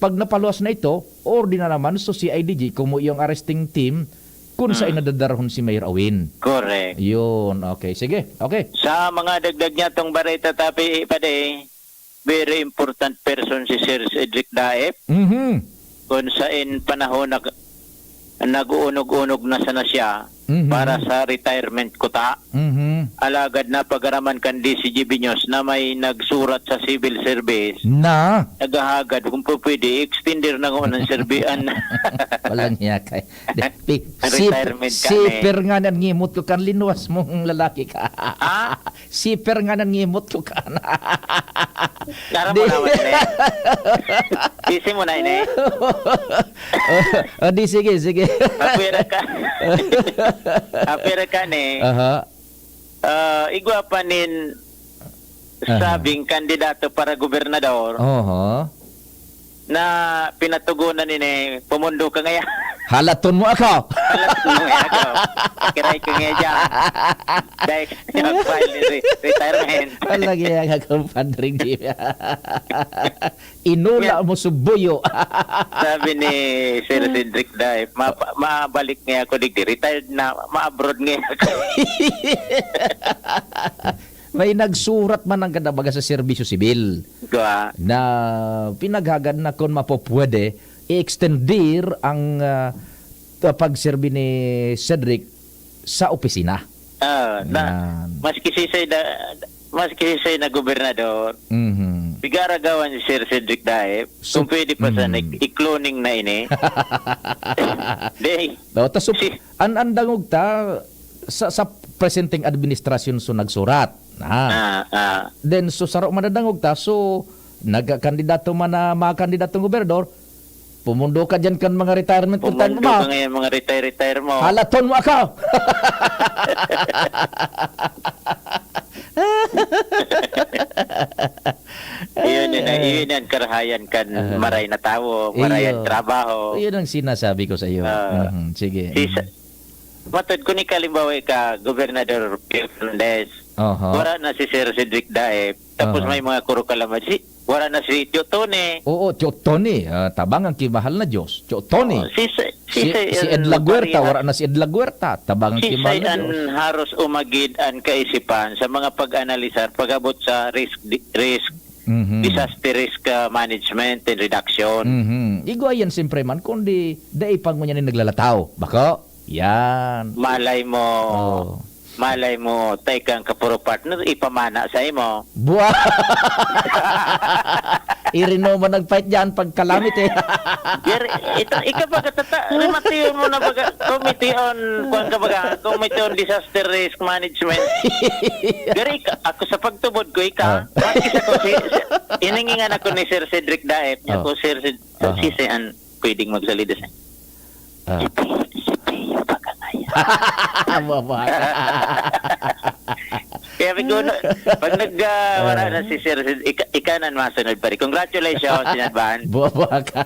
pag napaluwas na ito, ordi na naman so C I D G, kumo yung arresting team, kung saan nadadarahon si Mayor Awin. Correct. Yun, okay. Sige, okay. Sa mga dagdag niya tong bareta tapi, pade, very important person si Sir Cedric Daep. Mhm. Kung sa in panahon nag, nag-uunog-unog na sana siya, Mhm. Para sa retirement ko ta. Mhm. Alagad napagaraman kan D C G B News na may nagsurat sa civil service. Na? Naghahagad kung po pwede, extender na nga ng serbian. Walang hiya ka. Di, pi-, Ang sip-, retirement ka, eh. Siper nga nan ngimot ko kan linuwas mong lalaki ka. Ah? Siper nga nan ngimot ko kan. Dara mo Di- naman, eh. Busy mo na, ini. Oh, oh, di, sige, sige. Apira ka. Apira ka, ni. Aha. Ah, igwa pa nin Aha. sabing kandidato para gobernador Oho. na pinatugunan ini, pumundo ka ngayon. Halaton mo ako. Halaton mo ngayon ako. Pakiray ko ngayon dyan. Dahil ka mag-file re-, retirement. Walang iya ka, compadre Jimmy. Inula Yeah. mo subuyo. Sabi ni Sir Cedric Dai, "Mapa-, mabalik nga ako digdi. Retired na, ma-abroad nga ako." May nagsurat man ang kadabaga sa serbisyo sibil Gwa. na pinaghagad na kung mapopwede, i-extender ang, ah, pagserbi ni Cedric sa opisina. Ah, na, Yan. maski si Sir da-, maski si Sir na gobernador, Mhm. pigaragawan si Sir Cedric Daep, So, kung pwede pa sa mhm. nik-, i-cloning na ini. Dey, No, ta sup-, si an, an dangog ta sa, sa presenteng administrasyon so nagsurat. Ah. Ah, ah. Then, so saro man an dangog ta, so nagkakandidato man na mga kandidatong gobernador, pumundo ka dyan kan mga retirement, Pumundo retirement mo. ka ngayon, mga retire-retire mo. Halaton mo ako! Iyon yun, Ay, ay. iyon ang karahayan kan Aha. maray na tawo, maray ang Iyo. trabaho. Iyon ang sinasabi ko sa iyo. Ah. Mhm, sige. Si sa-, Mhm. matod ko ni kalimbawa ka, Gobernador Pio Fernandez, Aha. wala na si Sir Cedric Daep, tapos Aha. may mga kuro kalamad, si, wala na si Tio Tony. Oo, Tio Tony, ah, tabang ang kimahal na Diyos. Tio Tony. Oo, si, si, Si, si si Ed Laguerta, Parihan. wala na si Ed Laguerta, tabang ang Si kimahal na Sayan Diyos. haros umagid an kaisipan sa mga pag-analisar pag-abot sa risk di-, risk, Mhm. disaster risk, ah, management and reduction. Mhm. Igwa yan, siyempre man, kundi dai pa ngunyan yung naglalataw. Bako? Yan. Malay mo, Oh. malay mo, tay kang kapuro partner, ipamana sa imo. Buwa! Irino mo nagpait dyan pag calamity. Yer, ito, ikaw baga tata-, rimatiyon mo na baga, committee on, kuwan ka baga, committee on disaster risk management. Pero ika-, ako sa pagtubod ko, ika, Ah. bakit ako si, si, iningingan ako ni Sir Cedric Daep, niya Ah. ko, Sir Ced-, Aha. si Sayan, pwedeng magsalida sa Ah. Si Pio, si Pio, baga ngayon. Buwa-buwa ka. Kaya may guno, pag nag, ah, wala Ah. na si Sir, ika-, ikanan masunod pa rin. Congratulations in advance. Buwa-buwa ka.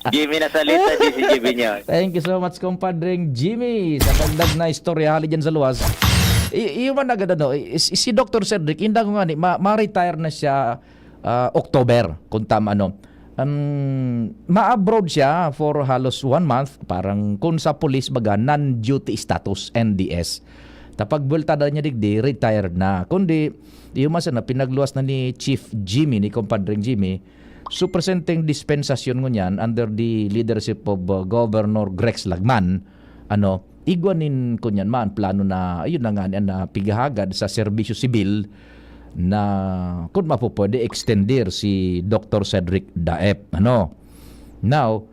Jimmy Nasalita, D C G B News. Thank you so much, compadreng Jimmy, sa dagdag na istorya hali dyan sa luwas. I-, iyo man agad, ano, i-, si, si Doktor Cedric, inda ko nga ni, ma-, ma-retire na siya, ah, October, kung tama, no? Um, ma-abroad siya for halos one month, parang kung sa police, baga, non-duty status, N D S. Ta pagbuwelta daw niya digdi, retired na. Kundi, iyo man sana, pinagluwas na ni Chief Jimmy, ni Compadreng Jimmy, so presenteng dispensasyon ngunyan under the leadership of, uh, Governor Grex Lagman, ano, igwa nin kunyan man, plano na, ayun na nga, na pigahagad sa serbisyo sibil na, kung mapupwede, extender si Doktor Cedric Daep. Ano? Now,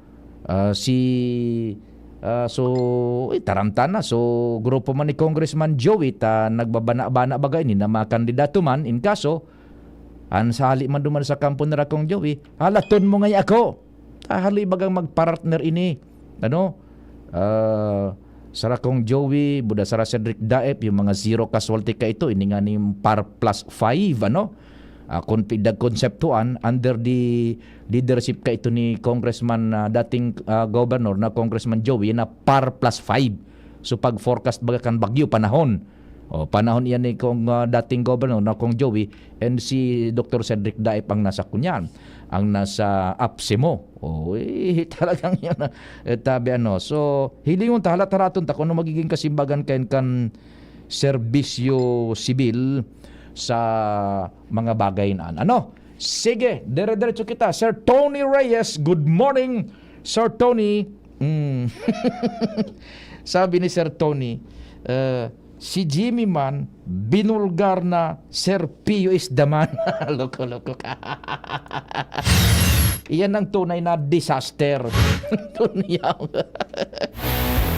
ah, si, ah, so, eh, taramtan na. So, grupo man ni Congressman Joey, ta nagbabana-bana baga ini na mga kandidato man, in kaso, an sali man duman sa kampo ni Rakong Joey, halaton mo ngay ako. Tahaloy bagang magpartner ini. Ano? Ah, Sarakong Joey, Buda Sara Cedric Daep, yung mga zero casualty ka ito, ini nga ni par plus five, ano? Ah, kung pidag konseptuan, under the leadership ka ito ni Congressman, ah, dating, ah, governor na Congressman Joey, na par plus five. So, pag-forecast baga kan bagyo, panahon. O, panahon iyan ni kong, ah, dating governor na kong Joey and si Doktor Cedric Daep ang nasa kunyan, ang nasa APSEMO. O, eh, talagang yun, ah, eh, tabi ano. So, hilingon ta, halat-halaton ta kung ano magiging kasimbagan kayan kan serbisyo sibil sa mga bagay na, ano? Sige, dire-diretso kita. Sir Tony Reyes, good morning, Sir Tony. Mm. Sabi ni Sir Tony, eh, "Si Jimmy man, binulgar na, Sir Pio is the man." Loko-loko ka. Iyan ang tunay na disaster. Tunay yan.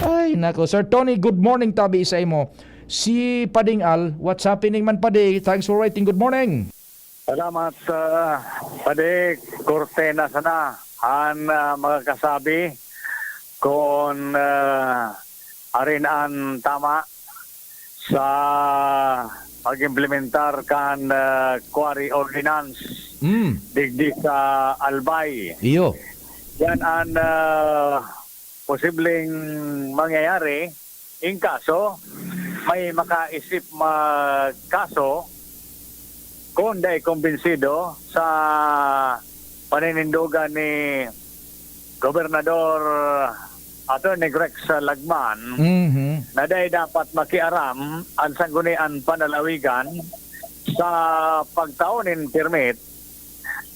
Ay, nako. Sir Tony, good morning, tabi sa imo. Si Pading Al, what's happening man, Padi? Thanks for writing. Good morning. Salamat, ah, Padi. Korte na sana an, ah, makakasabi kun, ah, arin an tama sa pag-implementar kan, ah, quarry ordinance Mm. digdi sa Albay. Iyo. Yan an, ah, posibleng mangyayari in kaso may makaisip magkaso kung dai kumbinsido sa paninindogan ni Gobernador Attorney Grex Lagman Mhm. na dai dapat makiaram an Sangguniang Panlalawigan sa pagtao nin permit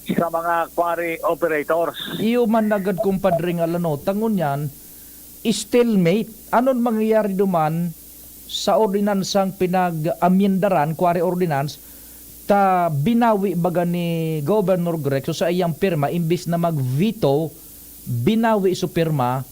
sa mga quarry operators. Iyo man nagad, kumpadre, nga lano, tangon yan, stalemate. Anon mangyayari duman sa ordinansang pinag-amyendaran, quarry ordinance, ta binawi baga ni Governor Grex so sa iyang pirma, imbis na mag-veto, binawi so pirma,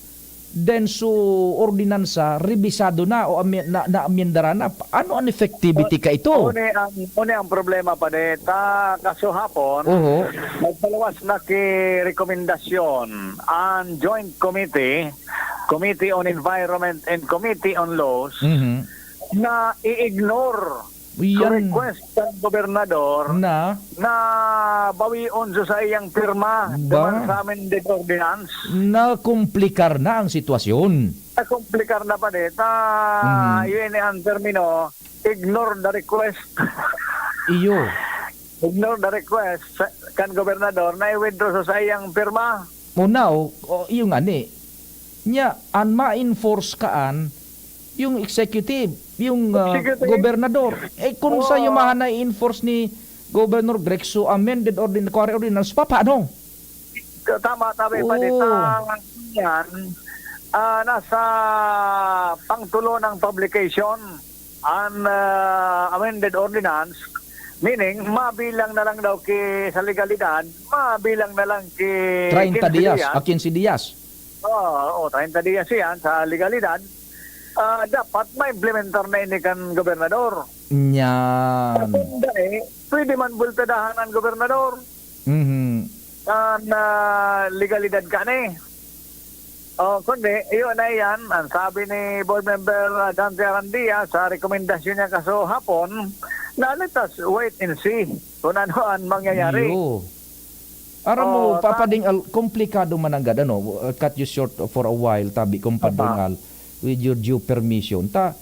then so ordinansa, rebisado na o amye-, na, naamyendaran na. Ano an effectivity ka ito? Uni ang, uni ang problema, Padi. Ta, kasuhapon, Oho. nagpaluwas na ki rekomendasyon an Joint Committee, Committee on Environment and Committee on Laws, Mhm. na i-ignore Yan. request kan gobernador Na? na bawion so saiyang pirma Ba? duman sa amended ordinance. Nakomplikar na ang sitwasyon. Nakomplikar na, Padi. Ta, Mhm. yun ang termino, ignore the request. Iyo. Ignore the request sa, kan gobernador na i-withdraw so saiyang pirma. O now, o, iyo nga ni. Nya, an ma-enforce kaan, yung executive, yung, ah, Executive. gobernador. Eh, kung Oo. sa'yo man na i-enforce ni Governor Grex so amended ordin-, quarry ordinance, papaano? Tama, tama, Oo. Padi. Ta, yan, ah, nasa pangtulo ng publication an, ah, amended ordinance, meaning, mabilang na lang daw ki, sa legalidad, mabilang na lang ki Treinta quince dias, dias. ah, quince dias. Oo, oo, treinta dias yan sa legalidad. Ah, dapat maimplementar na ini kan gobernador. Yan. Kung dai, pwede man bultadahan ang gobernador. Mhm. An, ah, legalidad kani. Oh, kundi, iyo na yan. Ang sabi ni Board Member, ah, Dante Arandia sa rekomendasyon niya kaso hapon, na let us wait and see kung ano ang mangyayari. Iyo. Aram mo, Oh, Papa ta- Ding Al, komplikado man nanggad, ano, uh, cut you short for a while, tabi, Compadre Aha. Al, with your due permission. Ta,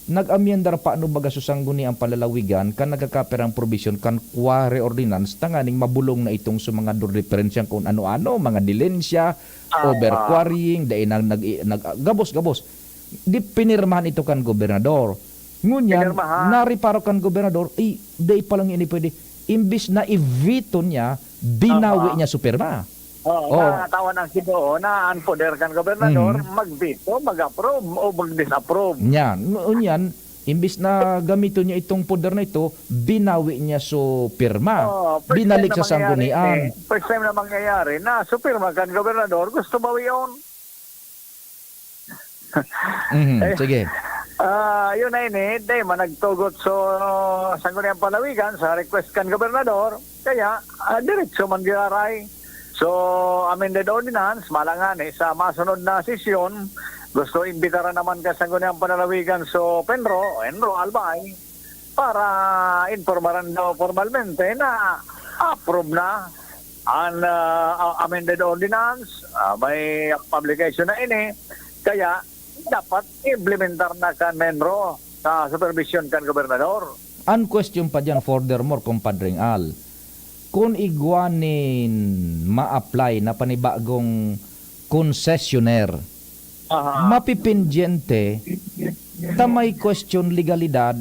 nag-amyendar pa, ano, baga, sa Sangguniang Panlalawigan, kan nagkakaperang provision kan quarry ordinance, tanganing mabulong na itong sa mga dur-, diferensyang kung ano-ano, mga dilensya, Ah. over quarrying, dai nang nag-, nag-, gabos-gabos. Di pinirmahan ito kan gobernador. Ngunyan, Pinirmahan. nariparo kan gobernador, "Ay, dai pa lang ini pwede." Imbis na i-veto niya, binawi Aha. niya su pirma. Oo, Oh. natawan ang Cebu na ang poder kan gobernador, Mhm. mag-veto, mag-approve, o mag-disapprove. Nya, ngunyan, imbis na gamiton niya itong poder na ito, binawi niya su pirma. Oo, first Binalik time na sa sanggunian. mangyayari, eh. First time na mangyayari na su pirma kan gobernador, gusto bawion. Mhm, Eh, sige. ah, yun na ini, dai man nagtugot so Sangguniang Palawigan sa request kan gobernador, kaya, ah, diretso man giraray. So, amended ordinance, malangani sa masunod na sesyon, gusto imbitaran naman kan Sangguniang Panalawigan so PENRO, ENRO, Albay, para informaran daw formalmente na approve na an, ah, amended ordinance, ah, may publication na ini, kaya dapat implementar na kan MENRO sa supervision kan gobernador. An question pa diyan, furthermore, Compadre Al, kun igwa nin ma-apply na panibagong concessionaire, Aha. mapipindyente ta may question legalidad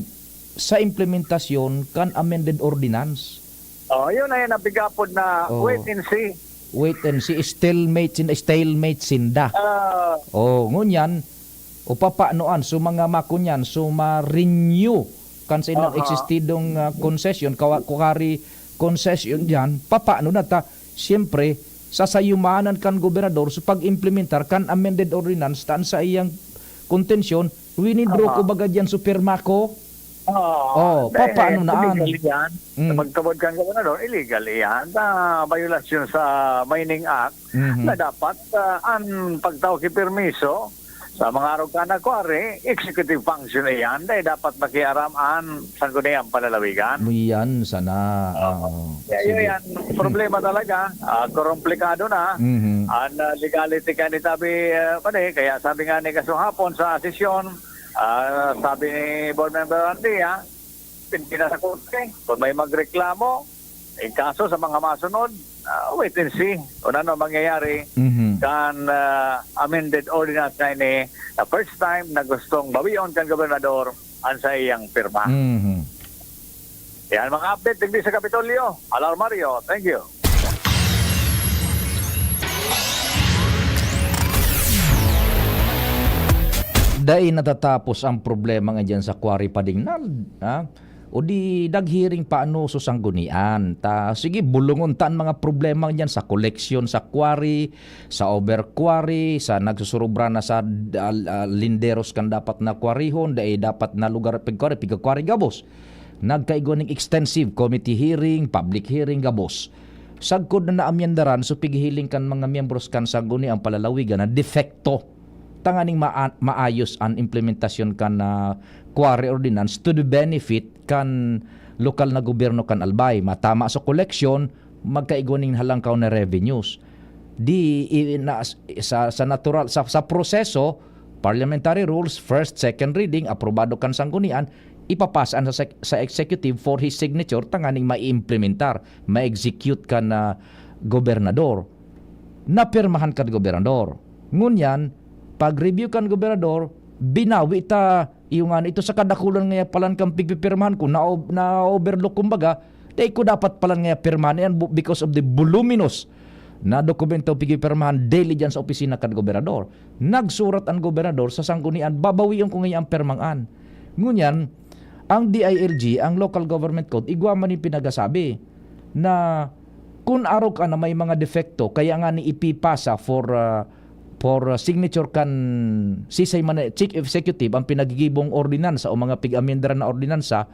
sa implementasyon kan amended ordinance. Oh, yun na yan ang pigapod na Oh. wait and see. Wait and see. Stalemate sin-, stalemate sinda. Ah. Oh, ngunyan, O papano an so mga makunyan, so ma-renew kan sa ilang Aha. existidong, ah, concession, kawa-, kuwari concession diyan, papano na ta? Siyempre, sasayumanan kan gobernador so pag-implementar kan amended ordinance taan sa iyang kontensyon, winidraw Aha. ko baga diyan so pirma ko. Oo. Oh, Dahil papano na an? illegal yan. Mm. Sa pagtubod kan gobernador, illegal yan. Na violasyon sa Mining Act Mhm. na dapat, ah, an pagtao ki permiso sa mga arog kan na quarry, executive function iyan, dahil dapat makiaram an sangguniang palalawigan. Yan sana. Oo. Oo. Kaya Sige. yun yan, problema talaga, ah, komplikado na. Mhm. An, ah, legality ka ni tabi, ah, pare, kaya sabi nga ni kasuhapon sa sesyon, ah, sabi ni Board Member Antia, pinapasa sa korte. Kung may magreklamo, in kaso sa mga masunod, ah, wait and see kung ano mangyayari Mhm. kan, ah, amended ordinance na ini, na first time na gustong bawion kan gobernador an sa iyang pirma. Mhm. Yan mga update digdi sa Kapitolyo. Alarmario, thank you. Dai natatapos ang problema nga diyan sa Quarry Padignal, ha? O di, naghiring pa ano so sanggunian. Ta, sige, bulungon ta an mga problema diyan sa koleksyon sa quarry, sa over quarry, sa nagsusurubra na sa, ah, ah, linderos kan dapat na kwarihon, dai dapat na lugar pigkwari, pigka-quarry gabos. Nagkaigwa ning extensive committee hearing, public hearing gabos. Sagkod na naamyendaran so pighihiling kan mga miyembros kan sangguniang palalawigan na depekto tanganing maa-, maayos an implementasyon kan, ah, quarry ordinance to the benefit kan lokal na gobyerno kan Albay. Matama sa koleksyon, magkaigwa nin halangkaw na revenues. Di, i-, na, sa, sa natural, sa, sa proseso, parliamentary rules, first, second reading, aprobado kan sanggunian, ipapasa sa sec-, sa executive for his signature tanganing maiimplementar, ma-execute kan, ah, gobernador. Napirmahan kan gobernador. Ngunyan, pag-review kan gobernador, binawi ta, iyo nga, ito sa kadakulan nga palan kan pigpipirmahan ko, na, na-overlook kumbaga, dai ko dapat palan nga pirmahan yan bu-, because of the voluminous na dokumento pigpipirmahan daily dyan sa opisina kan gobernador. Nagsurat ang gobernador sa sanggunian, babawion ko ngayon ang pirmangan. Ngunyan, ang D I L G, ang Local Government Code, igwa man yung pinagasabi na kun arog ka na may mga depekto, kaya nga ni ipipasa for, ah, for, ah, signature kan sisay man na chief executive ang pinagigibong ordinansa o mga pig-amendar na ordinansa,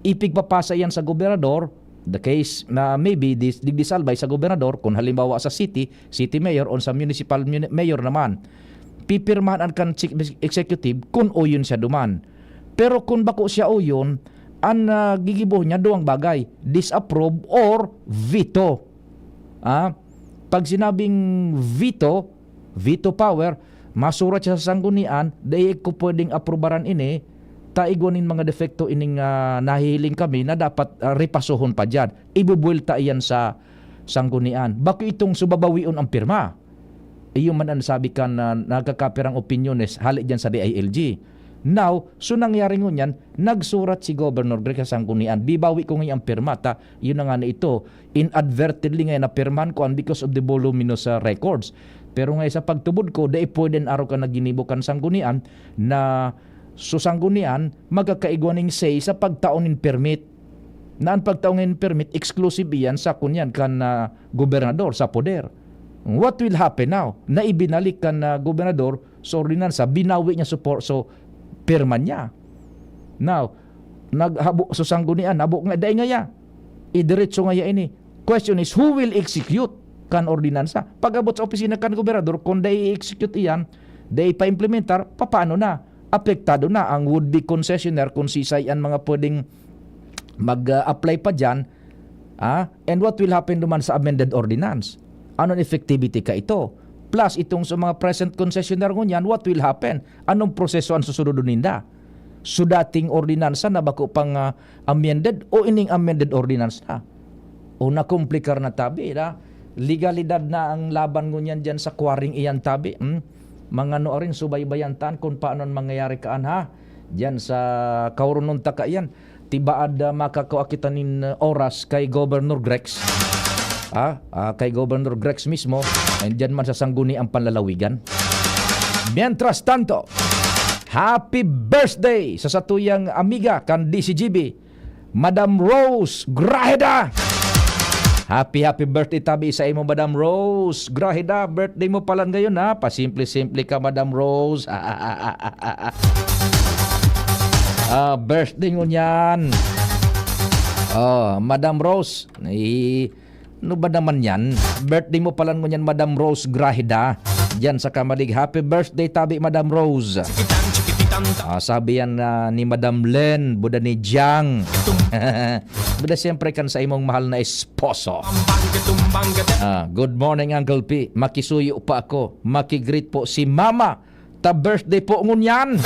ipigpapasa yan sa gobernador, the case na maybe dis-, digdi sa Albay sa gobernador, kung halimbawa sa city, city mayor, o sa municipal muni-, mayor naman, pipirmahan an kan chief executive kun oyon siya duman. Pero kun bako siya oyon, an, ah, gigibo niya duwang bagay, disapprove or veto. Ah, pag sinabing veto, veto power, masurat siya sa sanggunian, dai ko pwedeng aprubaran ini, ta igwa nin mga depekto ining, ah, nahihiling kami na dapat, ah, repasohon pa diyan. Ibubuwelta iyan sa sanggunian. Bako itong subabawion ang pirma. Iyo man an sabi kan, ah, nagkakapirang opinyones hale diyan sa D I L G. Now, so nangyari ngunyan, nagsurat si Governor Greg sa sanggunian, bibawi ko ngayon ang pirma, ta, yun na nga na ito, inadvertently ngayon napirmahan ko an because of the voluminous, ah, records. Pero nga sa pagtubod ko, dai pwede an arog kan ginibo kan sanggunian na so sanggunian magkakaigwa ning say sa pagtao nin permit. Na an pagtao nin permit, exclusive iyan sa kunyan kan, ah, gobernador sa poder. What will happen now? Na ibinalik kan, ah, gobernador sa ordinansa, binawi niya so por-, so pirma niya. Now, naghabo so sanggunian, habo nga, dai ngaya. Idiretso ngaya ini. Question is, who will execute kan ordinansa? Pag-abot sa opisina kan gobernador, kung dai i-execute iyan, dai pa-implementar, papaano na? Apektado na ang would-be concessionaire kung sisay an mga pwedeng mag, ah, apply pa diyan, ah? And what will happen duman sa amended ordinance? Anong effectivity ka ito? Plus, itong sa mga present concessionaire ngunyan, what will happen? Anong proseso ang susunod ninda? So, dating ordinansa na bako pang, ah, amended o ining amended ordinance na? O nakomplikar na tabi, na legalidad na ang laban ngunyan diyan sa quarrying iyan tabi, hmm? Mga nuarin, subaybayan tan kung paano ang mangyayari kaan, ha? Diyan sa kaurunon ta kaiyan, tibaad, ah, makakua kita nin, ah, oras kay Governor Grex. Ha? Ah, kay Governor Grex mismo, and diyan man sa sangguniang panlalawigan. Mientras tanto, Happy birthday sa satuyang amiga kan D C G B, Madam Rose Graheda! Happy, happy birthday tabi sa imo, Madam Rose Graheda. Birthday mo palan ngayon, ha? Pasimple-simple ka, Madam Rose. Ah, birthday ngunyan. Oh, Madam Rose, i-, ano ba naman yan? Birthday mo palan ngunyan, Madam Rose Graheda. Diyan sa Kamalig. Happy birthday tabi, Madam Rose. Ah, sabi yan, ah, ni Madam Len, buda ni Jang. Buda siyempre kan sa imong mahal na esposo. Ah, good morning, Uncle P. Makisuyo pa ako. Makigreet po si Mama. Ta birthday po ngunyan.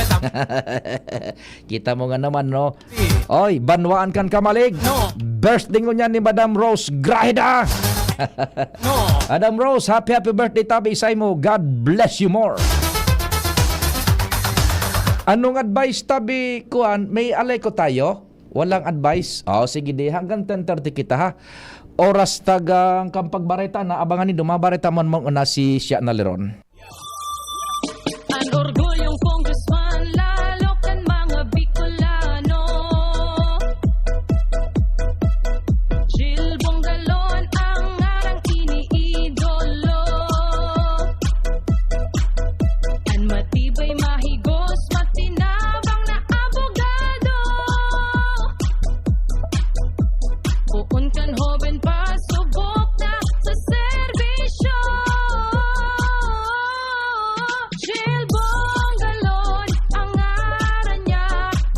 Kita mo nga naman, no? Oy, banwaan kan Kamalig. No. Birthday ngunyan ni Madam Rose Graheda. No. Madam Rose, happy, happy birthday tabi sa imo. God bless you more. Anong advice tabi, kuan? May alay ko tayo? Walang advice? Oh, sige di. Hanggang ten thirty kita, ha? Oras tagang kan pagbareta na. Abangan nindo, mabareta man mong una si Shia Naleron. An orgulyong congressman, lalo kan mga Bicolano. Jil Bongalon ang ngarang iniidolo. An matibay, mahigos, matinabang na abogado. Poon kan hoben pa, subok na sa serbisyo. Jil Bongalon ang ngaran niya,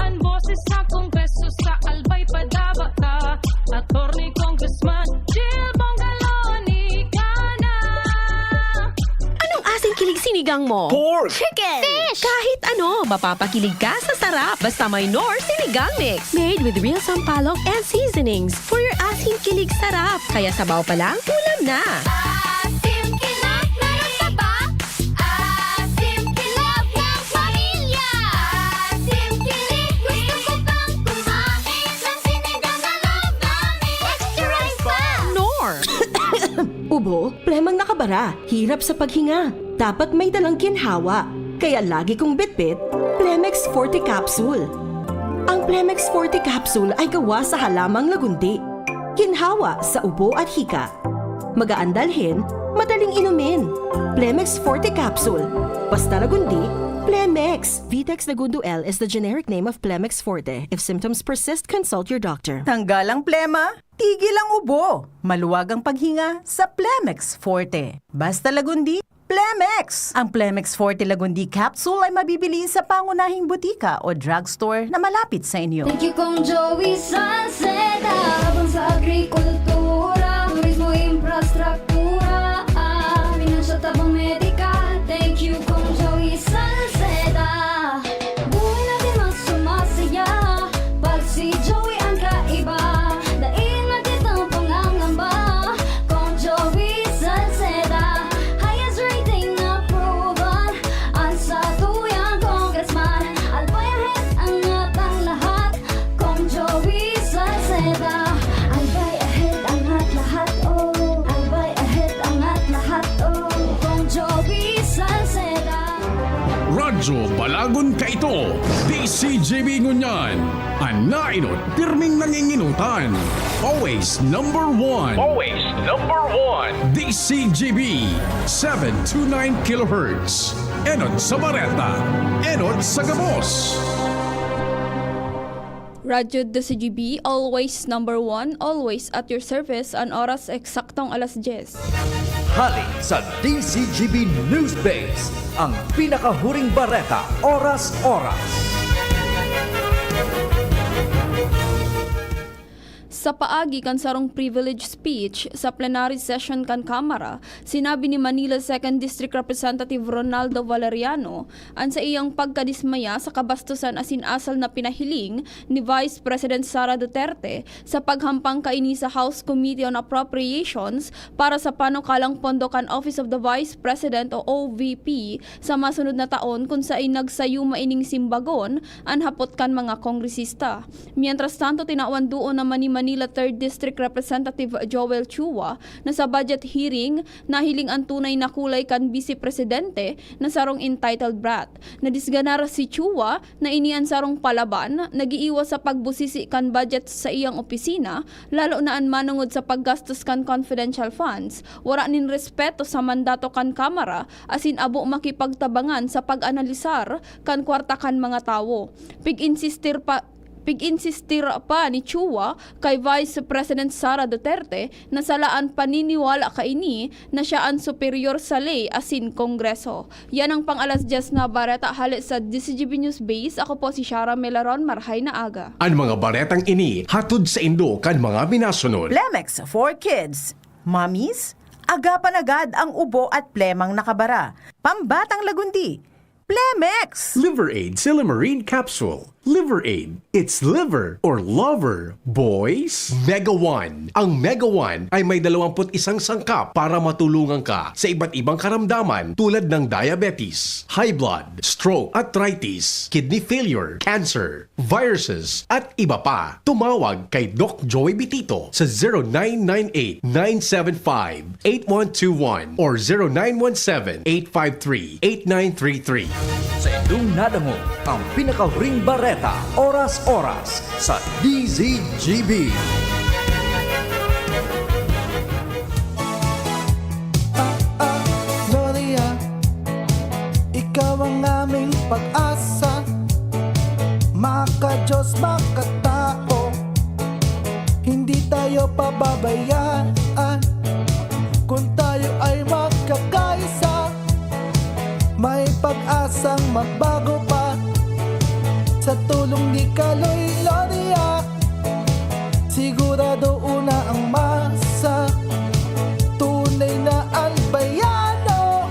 an boses sa Kongreso sa Albay padaba ta. Attorney Congressman Jil Bongalon, ika na. Anong asing kilig sinigang mo? Pork! Chicken! Fish! Kahit ano, mapapakilig ka sa sarap. Basta may Knorr Sinigang Mix. Made with real sampalok and seasonings. For your asim kilig sarap. Kaya sabaw pa lang, ulam na. Asim kilig, meron ka ba? Asim kilig ng pamilya. Asim kilig, gusto ko pang kumain ng sinigang na love namin. Extra rice pa! Knorr! Ubo, plemang nakabara, hirap sa paghinga. Dapat may dalang ginhawa. Kaya lagi kong bitbit, Plemex Forte Capsule. Ang Plemex Forte Capsule ay gawa sa halamang lagundi. Ginhawa sa ubo at hika. Magaan dalhin, madaling inumin. Plemex Forte Capsule. Basta lagundi, Plemex. Vitex Lagundo L is the generic name of Plemex Forte. If symptoms persist, consult your doctor. Tanggal ang plema, tigil ang ubo. Maluwag ang paghinga sa Plemex Forte. Basta lagundi, Plemex! Ang Plemex Forte Lagundi Capsule ay mabibili sa pangunahing butika o drugstore na malapit sa inyo. Thank you, Kong Joey Salceda. Tabang sa agrikultura, turismo, infrastruktura, ah, pinansyal, tabang medikal. Thank you, Kong Joey Salceda. Buhay natin mas sumasaya pag si Joey ang kaiba. Dai na kitang pangangamba, Kong Joey Salceda. Highest rating approval, ang satuyang congressman. Albay ahead, angat ang lahat, Kong Joey Salceda. Albay ahead, angat lahat, oh. Albay ahead, angat lahat, oh. Kong Joey Salceda. Radyo Balagon kaito, D C G B ngunyan. An naenot, pirming nanginginutan. Always number one. Always number one. D C G B, seven two nine kilohertz. Enot sa bareta, enot sa gabos. Radyo D C G B, always number one, always at your service, an oras eksaktong alas dyes. Hale sa D C G B News Base, ang pinakahuring bareta, oras-oras. Sa paagi kan sarong privilege speech sa plenary session kan Kamara, sinabi ni Manila Second District Representative Ronaldo Valeriano an saiyang pagkadismaya sa kabastusan asin asal na pinahiling ni Vice President Sara Duterte sa paghampang kaini sa House Committee on Appropriations para sa panukalang pondo kan Office of the Vice President o O V P sa masunod na taon, kun saen nagsayuma ining simbagon an hapot kan mga kongresista. Mientras tanto, tinawan duon na mani-mani Manila Third District Representative Joel Chua na sa budget hearing, nahiling an tunay na kulay kan Vice Presidente na sarong entitled brat. Nadisganar si Chua na ini an sarong palaban, nag-iiwas sa pagbusisi kan budget sa iyang opisina, lalo na an manongod sa paggastos kan confidential funds. Wara nin respeto sa mandato kan Kamara, asin abo makipagtabangan sa pag-analisar kan kwarta kan mga tawo. Pig-insistir pa, pig-insistir pa ni Chua kay Vice President Sara Duterte na sala an paniniwala kaini na siya an superior sa ley asin Kongreso. Yan ang pang-alas dyes na bareta hale sa D C G B News Base. Ako po si Shara Melaron. Marhay na aga. An mga baretang ini hatod saindo kan mga minasunod. Plemex for Kids. Mommies, agapan agad ang ubo at plemang nakabara. Pambatang lagundi. Plemex! Liver Aid Silymarin Capsule. Liver Aid. It's liver or lover, boys. Mega One. Ang Mega One ay may dalawampu't isang sangkap para matulungan ka sa iba't ibang karamdaman tulad ng diabetes, high blood, stroke, arthritis, kidney failure, cancer, viruses, at iba pa. Tumawag kay Doc Joy Bitito sa zero nine nine eight nine seven five eight one two one or zero nine one seven eight five three eight nine three three. Sa indong nadangog ang pinakahuring bareta, oras-oras sa D Z G B. Ah, ah, Gloria, ikaw ang aming pag-asa. Maka-Diyos, makatao, hindi tayo pababayaan. Kung tayo ay magkakaisa, may pag-asang magbago pa. Sa tulong ni Kaloy Gloria, sigurado una ang masa. Tunay na Albayano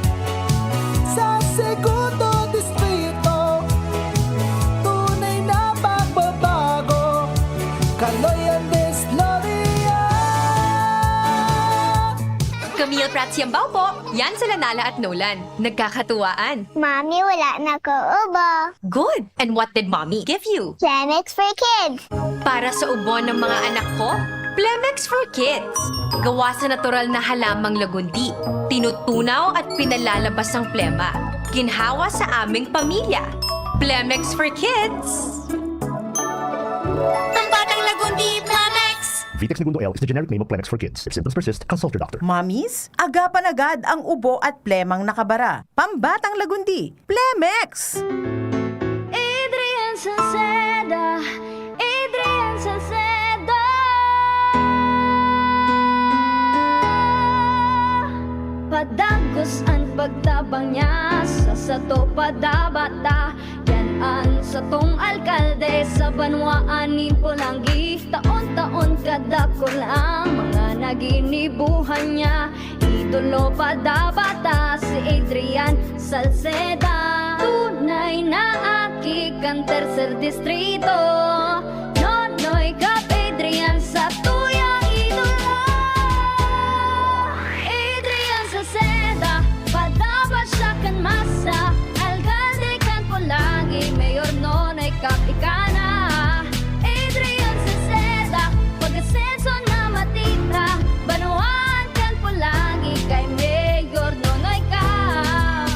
sa Segundo Distrito. Tunay na pagbabago. Kaloy Andes Gloria. Camille Prats Yambao po. Yan sila Nala at Nolan. Nagkakatuwaan. Mami, wala na ko ubo. Good! And what did Mommy give you? Plemex for Kids. Para sa ubo ng mga anak ko, Plemex for Kids. Gawa sa natural na halamang lagundi. Tinutunaw at pinalalabas ang plema. Ginhawa sa aming pamilya. Plemex for Kids. Pambatang lagundi, Plemex! Vitex Negundo L is the generic name of Plemex for Kids. If symptoms persist, consult your doctor. Mommies, agapan agad ang ubo at plemang nakabara. Pambatang lagundi, Plemex! Adrian Salceda, Adrian Salceda. Padagos an pagtabang niya sa sato padabata. Yan an satong alkalde sa banwaan nin Polangui. Taon-taon kadakul ang mga naginibuhan niya. Idolo padabata si Adrian Salceda. Tunay na aki kan Tercer Distrito. Nonoy Cap Adrian sa tuyang idolo. Adrian Salceda, padaba siya kan masa. Alkalde kan Polangui, Mayor Nonoy Cap ika na. Adrian Salceda, pag-asenso na matira. Banwaan kan Polangui kay Mayor Nonoy Cap.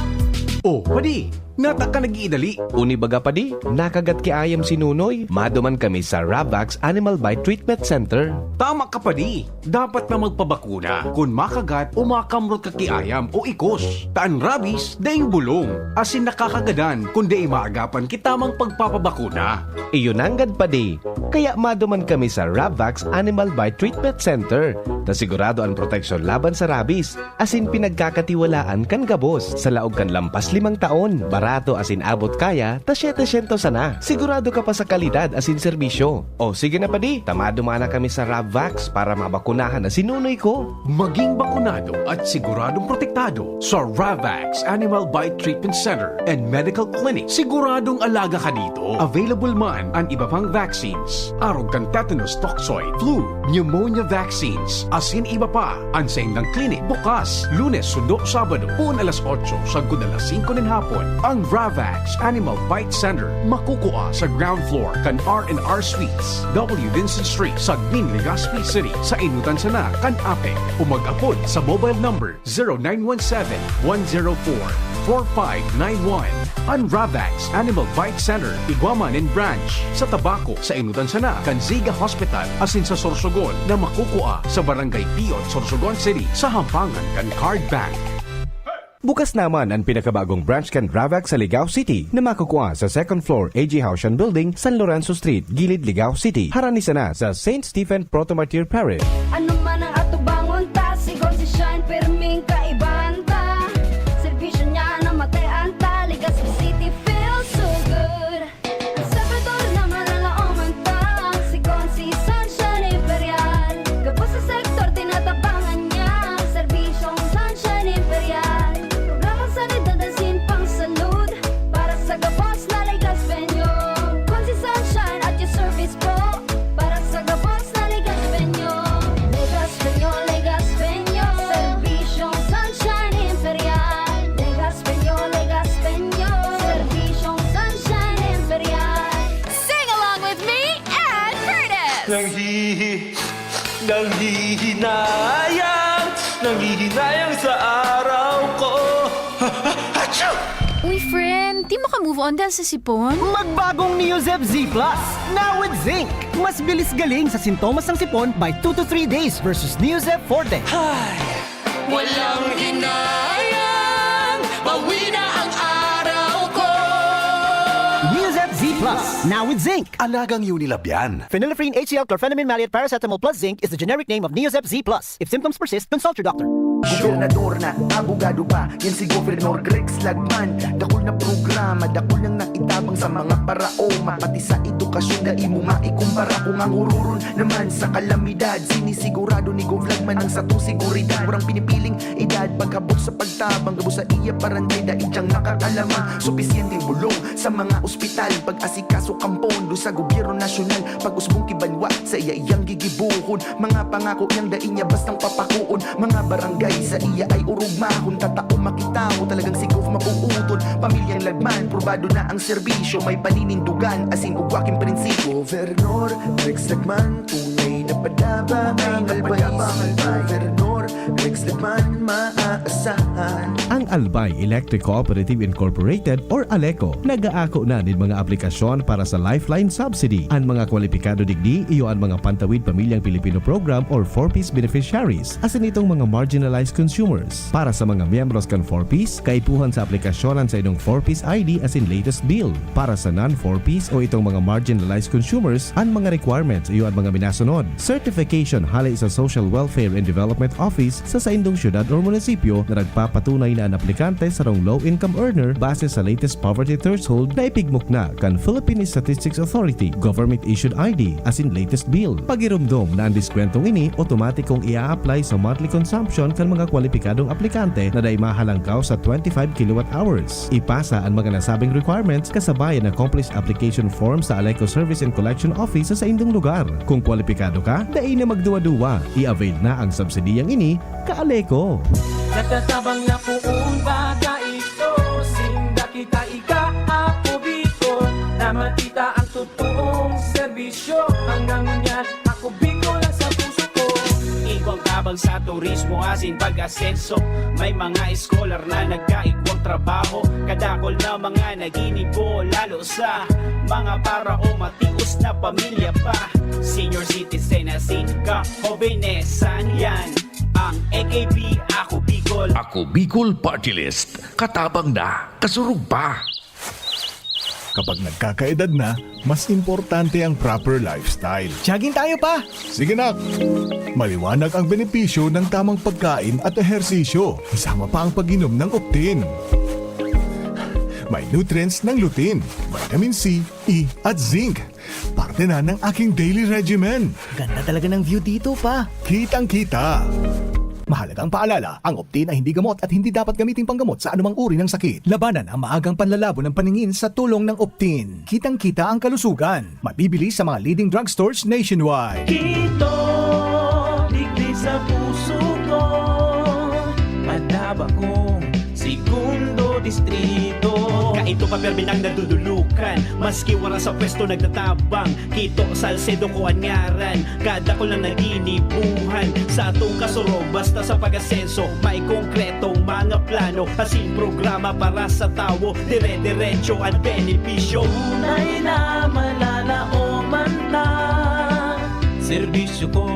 Oh, padi, nata ka nag-iidali. Uni baga, padi, nakagat ki ayam si Nonoy. Maduman kami sa Ravax Animal Bite Treatment Center. Tama ka, padi. Dapat na magpabakuna kun makagat o makamrot ka ki ayam o ikos. Ta an rabies daing bulong, asin nakakagadan kun dai maagapan ki tamang pagpapabakuna. Iyo nanggad, padi. Kaya maduman kami sa Ravax Animal Bite Treatment Center, ta sigurado an proteksyon laban sa rabies, asin pinagkakatiwalaan kan gabos. Sa laog kan lampas limang taon, barato asin abot kaya ta setecientos sana. Sigurado ka pa sa kalidad asin serbisyo. O sige na, padi, ta maduman na kami sa Ravax para mabakunahan na si Nonoy ko. Maging bakunado at siguradong protektado sa Ravax Animal Bite Treatment Center and Medical Clinic. Siguradong alaga ka dito. Available man an iba pang vaccines, arog kan tetanus toxoid, flu, pneumonia vaccines, asin iba pa. An saindang clinic bukas Lunes, Hundo, Sabado, poon alas otso sagkod alas singko nin hapon. Ang Ravax Animal Bite Center makukua sa ground floor kan R and R Suites, W Vincent Street, Sagmin, Legazpi City, sa Inutan sana kan APEC, o mag-apod sa mobile number zero nine one seven, one zero four, four five nine one. An Ravax Animal Bite Center, igwa man nin branch sa Tabaco, sa Inutan sana kan Ziga Hospital, asin sa Sorsogon na makukua sa Barangay Piot, Sorsogon City, sa hampangan kan Card Bank. Bukas naman an pinakabagong branch kan Ravax sa Ligao City na makukua sa second floor A G Haushan Building, San Lorenzo Street, Gilid, Ligao City. Harani sana sa Saint Stephen Proto-Martyr Parish. Ano man ang atubangon ta, si Consi Shine, pirming kaibahan ta. Serbisyo niya na matean ta, Legazpi City feels so good. Ang Salvador na maralaoman ta, si Consi Sunshine Imperial. Gabos sa sektor, tinatabangan niya, serbisyong Sunshine Imperial. Programang sanidad asin pangsalud, para sa gabos na Legazpeño. Consi Sunshine at your service po, para sa gabos na Legazpeño. Legazpeño, Legazpeño, serbisyong Sunshine Imperial. Legazpeño, Legazpeño, serbisyong Sunshine Imperial. Sing along with me and Curtis! Nanghihi-, nanghihinayang, nanghihinayang sa araw ko. Achoo! Uy, friend, di mo ka move on dahil sa sipon? Magbagong Neozep Z Plus, now with zinc. Mas bilis galing sa sintomas ng sipon by two to three days versus Neozep Forte. Hay! Walang hinayang, bawi na ang araw ko. Neozep Z Plus, now with zinc. Alagang Unilab yan. Phenylephrine H C L chlorphenamine maleate paracetamol plus zinc is the generic name of Neozep Z Plus. If symptoms persist, consult your doctor. Gobernador na, abogado pa, yan si Governor Rex Lagman. Dakul na programa, dakul nang naitabang sa mga paraoma, pati sa edukasyon, dai mo maikumpara. Kung ang hururon naman sa kalamidad, sinisigurado ni Gov Lagman ang satong seguridad. Warang pinipiling edad, pag-abot sa pagtabang, gabos sa iya paranday, dai diyang nakakalamang supisyenteng bulong sa mga ospital, pag-asikaso kan pondo sa gobyerno nasyonal, pag-usbong ki banwa, sa iya iyang gigibohon. Mga pangako niyang dai niya bastang papakoon. Mga barangay sa iya ay orog mahon. Tatao makitawo, talagang si Gov mapuuton. Pamilyang Lagman, probado na ang serbisyo. May paninindugan, asin ugwa king prinsipyo. Governor Rex Lagman, tunay na padaba ang albay. Governor Rex Lagman, maaasahan. Ang Albay Electric Cooperative Incorporated or ALECO nag-aako na nin mga aplikasyon para sa Lifeline Subsidy. An mga kwalipikado digdi iyo an mga Pantawid Pamilyang Pilipino Program or four Ps beneficiaries, asin itong mga marginalized consumers. Para sa mga miyembros kan four Ps, kaipuhan sa aplikasyon an saindong four Ps I D asin latest bill. Para sa non-four Ps o itong mga marginalized consumers, an mga requirements iyo an mga minasunod: certification hale sa Social Welfare and Development Office sa saindong syudad or munisipyo na nagpapatunay na an aplikante sarong low-income earner base sa latest poverty threshold na ipigmukna kan Philippine Statistics Authority, government-issued I D, asin latest bill. Pagiromdom na an diskwentong ini otomatikong i-a-apply sa monthly consumption kan mga kwalipikadong aplikante na dai mahalangkaw sa twenty-five kilowatt hours. Ipasa an mga nasabing requirements kasabay an accomplished application form sa ALECO Service and Collection Office sa saindong lugar. Kung kwalipikado ka, dai na magduwa-duwa. I-avail na ang subsidiyang ini, ka-ALECO! Nagtatabang na poon baga ito, sinda kita ika, ako Bicol, na makita ang totoong serbisyo. Hanggang ngunyan, ako Bicol ang sa puso ko. Igwang tabang sa turismo asin pag-asenso. May mga scholar na nagkaigwang trabaho. Kadakol na mga naginibo, lalo sa mga para o matios na pamilya pa. Senior citizen asin kahobenesan, yan ang A K P, Ako Bicol. Ako Bicol Party List. Katabang na, kasurog pa. Kapag nagkakaedad na, mas importante ang proper lifestyle. Jogging tayo, pa! Sige, nak! Maliwanag ang benepisyo ng tamang pagkain at ehersisyo, kasama pa ang pag-inom ng Optin. May nutrients ng lutein, vitamin C, E, at zinc. Parte na ng aking daily regimen. Ganda talaga ng view dito, pa. Kitang-kita. Mahalagang paalala, ang Optin ay hindi gamot at hindi dapat gamiting panggamot sa anumang uri ng sakit. Labanan ang maagang panlalabo ng paningin sa tulong ng Optin. Kitang-kita ang kalusugan. Mabibili sa mga leading drugstores nationwide. Kito, digdi sa puso ko, madaba kong segundo distrito. Ito pa permi nang nadudulukan, maski wara sa pwesto nagtatabang. Kito Salcedo ko an ngaran, kadakul na naginibuhan. Sa atong kasurog, basta sa pag-asenso, may konkretong mga plano. Asin programa para sa tawo, dire-diretso an benepisyo. Tunay na malalaoman ta. Serbisyo ko,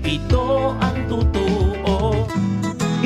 ito ang totoo.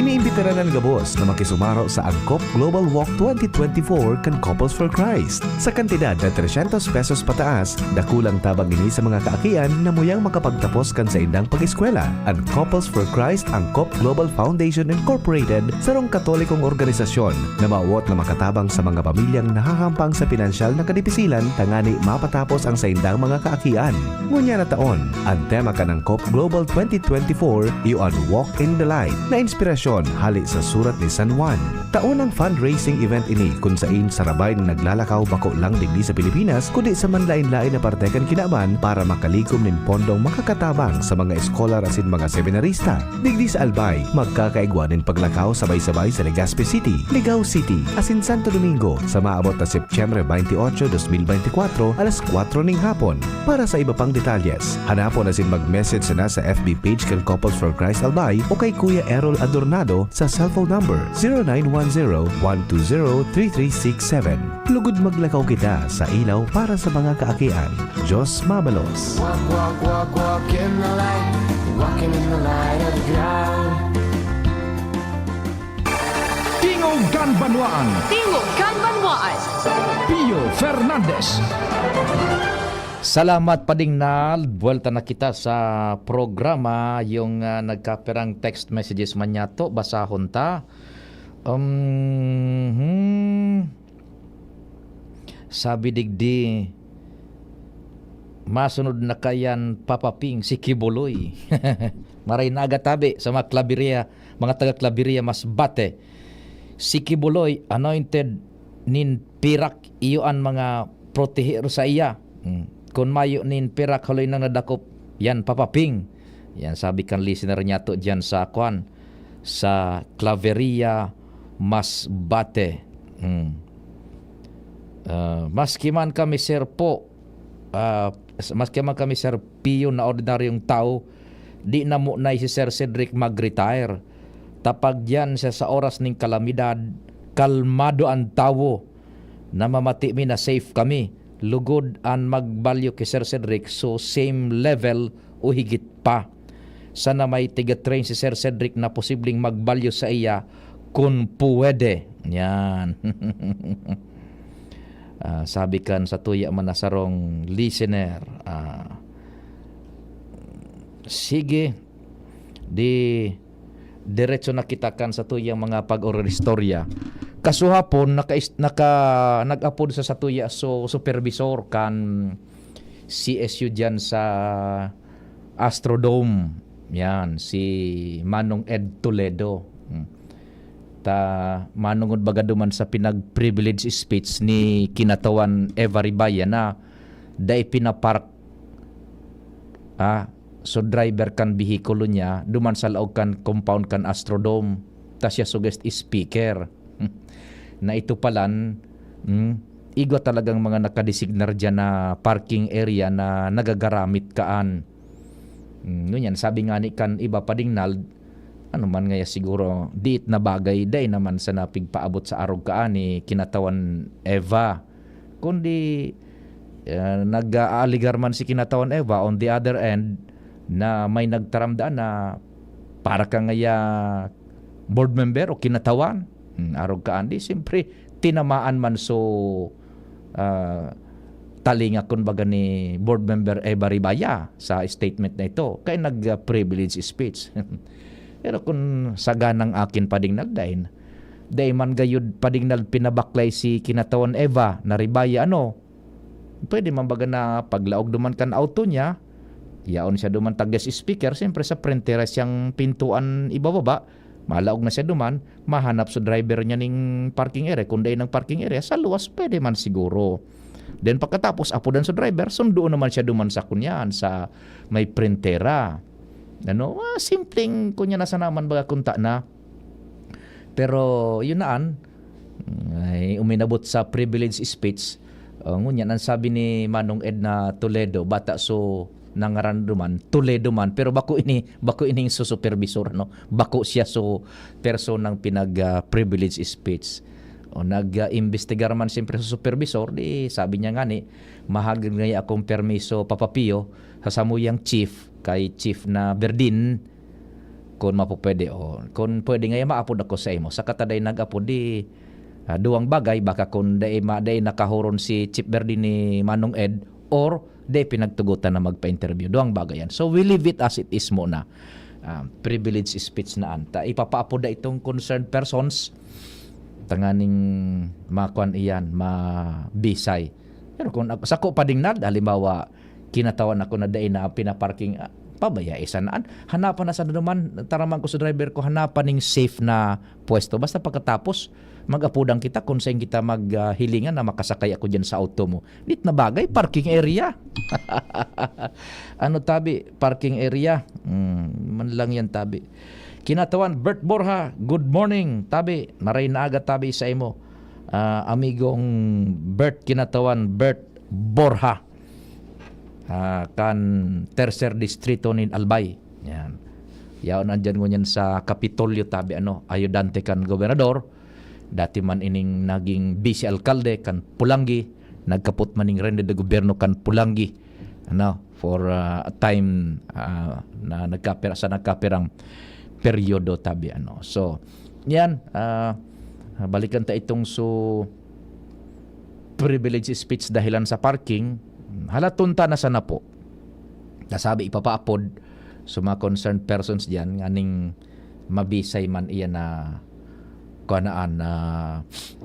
Iniimbitaran an gabos na makisumaro sa Angkop Global Walk twenty twenty-four kan Couples for Christ. Sa kantidad na trescientos pesos pataas, dakulang tabang ini sa mga kaakian na muyang makapagtapos kan saindang pag-eskwela. An Couples for Christ Angkop Global Foundation Incorporated, sarong Katolikong organisasyon na mawot na makatabang sa mga pamilyang nahahampang sa pinansyal na kadipisilan tangani mapatapos ang saindang mga kaakian. Ngunyan na taon, an tema kan Angkop Global twenty twenty-four iyo an Walk in the Light, na inspirasyon hali sa Surat ni San Juan. Taon ang fundraising event ini kun sain sarabay na naglalakaw bako lang digdi sa Pilipinas, kundi sa manlain-lain na parte kan kinaban para makalikom nin pondong makakatabang sa mga eskolar asin mga seminarista. Digdi sa Albay, magkakaigwa nin paglakaw sabay-sabay sa Legazpi City, Ligao City, asin Santo Domingo sa maabot na Setyembre twenty-eight, twenty twenty-four, alas kwatro ning hapon. Para sa iba pang detalyes, hanapon asin mag-message sana sa F B page kan Couples for Christ Albay o kay Kuya Errol Adornado sa cellphone number zero nine one zero, one two zero, three three six seven. Lugod maglakaw kita sa ilaw para sa mga kaakian. Diyos mabalos. Walk, walk, walk, walk in the light. Walking in the light of God. Tingog kan Banwaan. Tingog kan Banwaan. Pio Fernandez. Salamat, Pading Nal. Buwelta na kita sa programa. Yung, ah, nagkapirang text messages man yato, basahon ta. Um, hmm. Sabi digdi, masunod na kayan, Papa Ping, si Kibuloy. Maray na aga tabi sa mga Claveria, mga taga Claveria, Masbate. Si Kibuloy, anointed nin pirak, iyo an mga proteher sa iya. Hmm. Kun mayo nin pirak, haloy nang nadakop, yan, Papa Ping. Yan, sabi kan listener niyato diyan sa, kwan, sa Claveria, Masbate. Hmm. Ah, maski man kami, Sir po, ah, maski man kami, Sir Pio, na ordinaryong tao, di na munay si Sir Cedric mag-retire. Ta pag diyan siya sa oras ning kalamidad, kalmado an tawo. Namamati mi na safe kami. Lugod an magbalyo ki Sir Cedric, so same level o higit pa. Sana may tiga-train si Sir Cedric na posibleng magbalyo saiya kun pwede. Yan. Ah, sabi kan satuya man na sarong listener, ah, sige, di diretso na kita kan satuyang mga pag-oristorya. Kasuhapon, naka-, naka-, nag-apod sa satuya so supervisor kan C S U diyan sa Astrodome. Yan, si Manong Ed Toledo. Hmm. Ta, manongod baga duman sa pinag-privilege speech ni Kinatawan Eva Ribaya na dai pinapark, ah, so driver kan behikulo niya duman sa laog kan compound kan Astrodome. Ta siya so guest speaker. Na ito palan, hmm, igwa talagang mga nakadesignar diyan na parking area na nagagaramit kaan. Hmm, ngunyan, sabi nga ni kan iba, Pading Nald, ano man ngaya siguro, diit na bagay, dai naman sana pigpaabot sa arog kaan ni Kinatawan Eva. Kundi, ah, nag-aaligar man si Kinatawan Eva, on the other end, na may nagtaram daan na para ka ngaya board member o kinatawan. Hmm, arog kaan, di siyempre, tinamaan man so, ah, talinga, kun baga, ni board member Eva Ribaya sa statement na ito. Kaya nag-, ah, privilege speech. Pero kun sa ganang akin, Pading Nald, dai, dai man gayud, Pading Nald, pinabaklay si Kinatawan Eva na Ribaya, ano, pwede man baga na paglaog duman kan auto niya, yaon siya duman ta guest speaker, siyempre sa printera siyang pintuan ibababa, malaog na siya duman, mahanap sa driver niya ning parking area. Kung dai nang parking area, sa luwas, pwede man siguro. Then pagkatapos, apodan sa driver, sundoon naman siya duman sa kunyan, sa may printera. Ano, ah, simpleng kunya na sana man baga kunta na. Pero yun na an, Ay, uminabot sa privilege speech. Oh, ngunyan, ang sabi ni Manong Ed na Toledo, bata so nangaran duman, Toledo man, pero bako ini, bako ining so supervisor, ano? Bako siya so personang pinag, ah, privilege speech. O, nag, ah, imbestigar man siyempre sa supervisor, di sabi niya ngani, "Mahagad ngaya akong permiso, Papa Pio, sa samuyang chief, kay Chief na Berdin, kun mapupwede, o, kun pwede ngaya maapod ako sa imo." Saka ta dai nag-apod, di, ah, duwang bagay, baka kun dai ma-, dai nakahuron si Chief Berdin ni Manong Ed, or dai pinagtugotan na magpa-interview. Duwang bagay yan. So, we leave it as it is muna. Ah, privilege speech na an. Ta ipapaapod na itong concerned persons, tanganing makuan iyan, mabisay. Pero kung ako, sako pa ding nad, halimbawa, kinatawan ako na dai na pinaparking, ah, pabayai sana an. Hanapan na sana duman, taraman ko sa driver ko, hanapan ning safe na pwesto. Basta pagkatapos, mag-apodan kita kung saan kita maghilingan na makasakay ako dyan sa auto mo. Dit na bagay, parking area. Ano tabi, parking area? Hmm, man lang yan tabi. Kinatawan, Bert Borja, good morning, tabi. Maray na aga tabi sa imo. Ah, amigong Bert Kinatawan, Bert Borja. Ah, kan Tercer Distrito nin Albay. Yan. Yaon andyan ngunyan sa Kapitolyo tabi, ano, ayudante kan gobernador. Dati man ining naging vice alkalde kan Pulangi, nagkapot man ning rende de gobyerno kan Pulangi, ano, for, ah, a time, ah, na nagkapira, sa nagkapirang peryodo tabi, ano. So, yan, ah, balikan ta itong so privilege speech dahilan sa parking. Halaton ta na sana po. Nasabi, ipapaapod sa mga concerned persons diyan, nganing mabisay man iyan na kuanaan na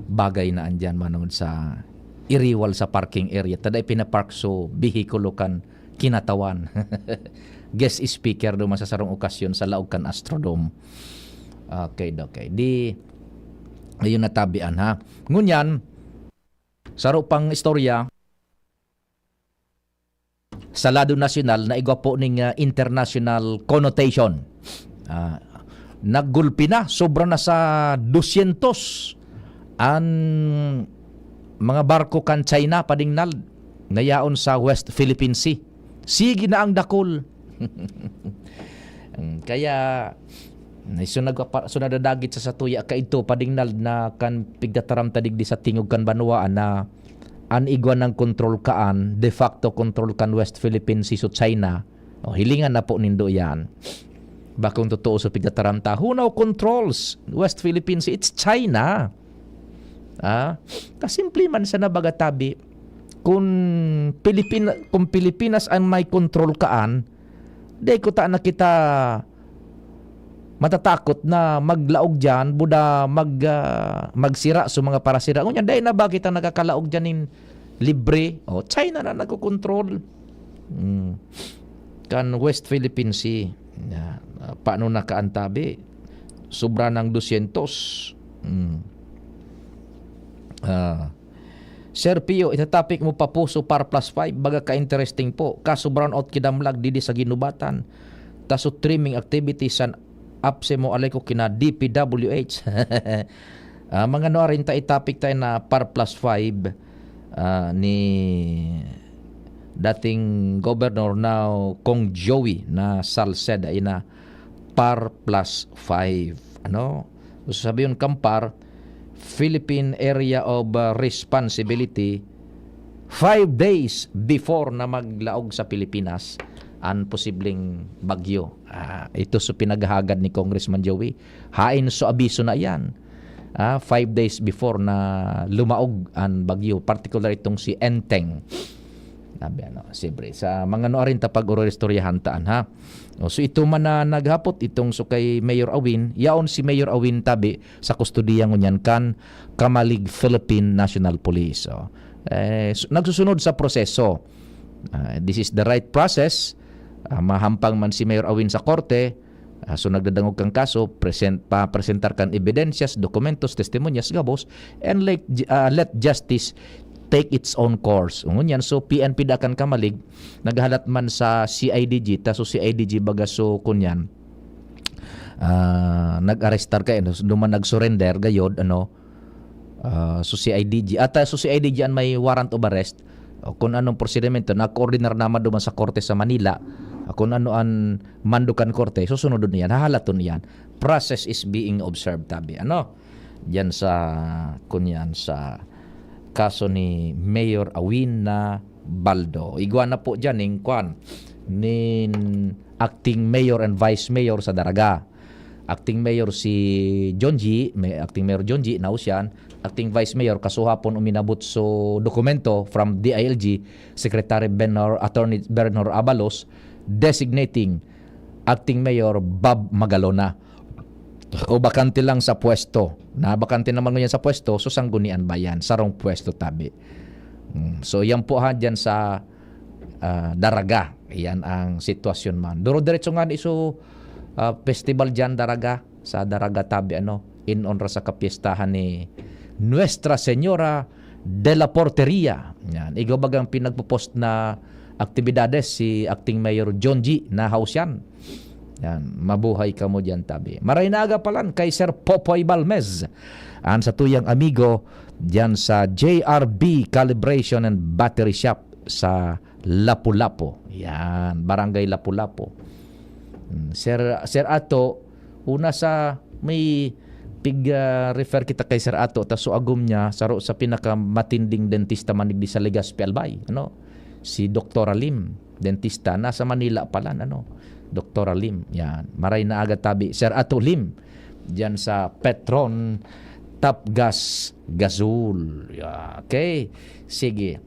bagay na andyan manongod sa iriwal sa parking area. Tada ipinapark so bihikulo kan Kinatawan. Guest speaker duman sa sarong okasyon sa laog kan Astrodome. Okay, okay. Di, ayun natabian ha. Ngunyan, saro pang istorya, sa lado nasyonal na igwa po ning, ah, international connotation. Ah, naggulpi na, sobra na sa dosyentos an mga barko kan China, padingnal, na yaon sa West Philippine Sea. Sige na ang dakul. Mm, kaya, so nagpapa-, so nadadagit sa satuya kaidto, padingnal na kan pigtataram ta digdi sa tingog kan banwaan na an igwa nang kontrol kaan, de facto kontrol kan West Philippine Sea so China. O, hilingan na po nindo yan. Bakong totoo so pigtataram ta, "Who now controls West Philippine Sea?" It's China. Ah, kasimple man sa nabagatabi, kung Pilipin-, kung Pilipinas ang may kontrol kaan, di ko ta na kita matatakot na maglaog diyan, buda mag, ah, magsira sa mga parasira. Ngunyan, dai na ba kita nakakalaog diyan nin libre? O, China na nagkokontrol. Mm. Kan West Philippine Sea. Ya, ah, paano nakaantabi? Sobra ng dosyentos. Mm. Ah. Sir Pio, itatapik mo pa po so par plus five, baga ka-interesting po. Kaso brownout kidamlag didi sa ginubatan. Ta so trimming activities san apse mo alay ko kina D P W H. Ah, mga no arin ta itapik tayo na par plus five, ah, ni dating governor, now Kong Joey na Salceda, ina par plus five. Ano? So, sabi yun, kan par, Philippine Area of, uh, Responsibility, five days before na maglaog sa Pilipinas an posibleng bagyo. Ah, ito so pinaghahagad ni Congressman Joey. Hain so abiso na yan. Ah, five days before na lumaog an bagyo, particular itong si Enteng. Sabi, ano, siyempre, sa mga nuarin ta pag-ororistoryahan taan, ha? O, so ito man na naghapot, itong so kay Mayor Awin, yaon si Mayor Awin tabi sa kustodiya ngunyan kan Kamalig Philippine National Police. O. Eh, su-, nagsusunod sa proseso. Ah, this is the right process. Ah, mahampang man si Mayor Awin sa korte, ah, so nagdadangog kan kaso, present, papresentar kan ebidensyas, dokumentos, testimonyas, gabos, and let, ah, let justice take its own course. Ngunyan, so P N P da kan Kamalig, naghalat man sa C I D G, ta so C I D G baga so kunyan, ah, nag-arestar kay, ano, duman nag-surrender, gayod, ano, Ah, so si I D G, at, ah, so si I D G an may warrant of arrest. O, kung anong prosedimento, nag-ordinar naman duman sa korte sa Manila. Ah, kung ano an mando kan korte, susunodon iyan, hahalaton iyan. Process is being observed, tabi. Ano? Diyan sa, kunyan, sa kaso ni Mayor Awina Baldo. Igwa na po diyan ning, kwan, nin acting mayor and vice mayor sa Daraga. Acting Mayor si John G, may Acting Mayor John G, nausyan. Acting Vice Mayor, kasuhapon uminabot so dokumento from D I L G, Secretary Benhur, Attorney Benhur Abalos, designating Acting Mayor Bob Magalona. O bakante lang sa pwesto. Na bakante naman ngunyan sa pwesto, so sanggunian ba yan? Sarong pwesto tabi. Mm, so yan po ha, dyan sa, ah, Daraga. Yan ang sitwasyon man. Duro-diretso nga ni so, ah, festival dyan, Daraga. Sa Daraga tabi, ano, in honor sa kapiestahan ni Nuestra Señora de la Porteria. Yan. Igwa bagang pinagpo-post na aktibidades si Acting Mayor John G na house yan. Yan. Mabuhay kamo diyan, tabi. Maray na aga palan kay Sir Popoy Balmez. An sa tuyang amigo diyan sa J R B Calibration and Battery Shop sa Lapu-Lapu. Yan. Barangay Lapu-Lapu. Hmm, Sir, Sir Ato, una sa may pig, ah, refer kita kay Sir Ato, ta so agom niya, saro sa pinakamatinding dentista man digdi sa Legazpi, Albay, ano? Si Doktora Lim, dentista, nasa Manila palan, ano? Doktora Lim, yan. Maray na aga tabi, Sir Ato Lim, diyan sa Petron, Tapgas, Gazul. Yeah, okay, sige.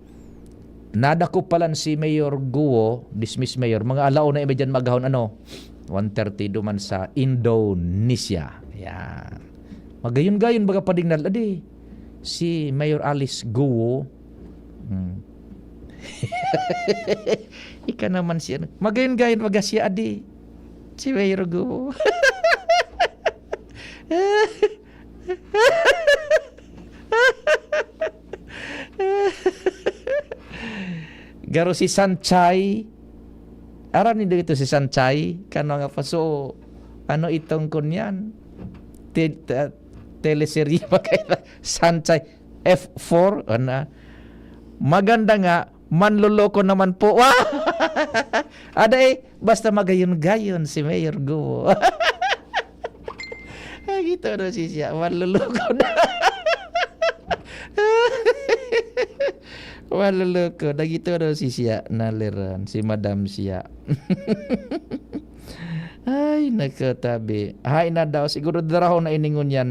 Nadakop palan si Mayor Guo, dismiss mayor, mga ala una iba dyan maghahon, ano, one thirty duman sa Indonesia. Yan. Magayon-gayon baga padingnal, adi, si Mayor Alice Guo. Hmm. Ika naman siya. Magayon-gayon baga siya, adi. Si Mayor Guo. Garo si Sanchay. Aram nindo ito si Sanchay? Kano nga pa, so, ano itong kunyan? Te-, te-, teleserye pa kaya? Sanchay, F four, ano? Maganda nga, manloloko naman po. Ada eh, basta magayon-gayon si Mayor Guo. Ay, ito na si siya, manloloko na. Manloloko, nagito daw si siya, naliran, si Madam siya. Ay, nako, tabi. Hay na daw, siguro darahon na iningon yan.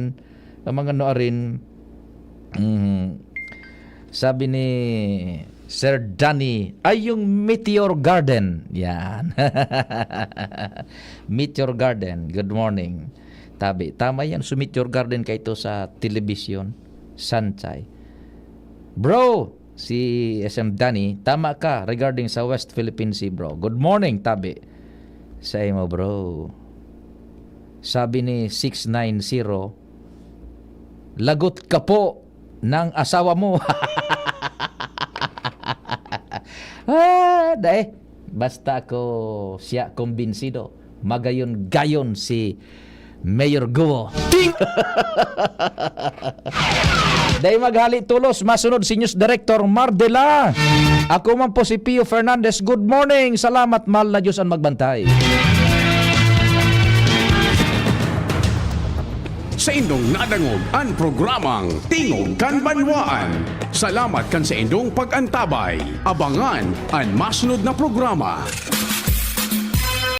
Ang mga nuarin. Mhm. Sabi ni Sir Danny, ay yung Meteor Garden. Yan. Meteor Garden, good morning. Tabi, tama yan. So Meteor Garden kaito sa telebisyon. Sanchay. Bro, si S M Danny, tama ka regarding sa West Philippine Sea, bro. Good morning, tabi. Sa imo, bro. Sabi ni six nine zero, "Lagot ka po ng asawa mo." Ah, dai. Basta ako siya kumbinsido. Magayon-gayon si Mayor Guo. Dai maghali tolos, masunod si News Director Mardela. Ako man po si Pio Fernandez. Good morning. Salamat, mahal na Diyos ang magbantay. Saindong nadangog an programang Tingog kan Banwaan. Salamat kan saindong pag-antabay. Abangan an masunod na programa.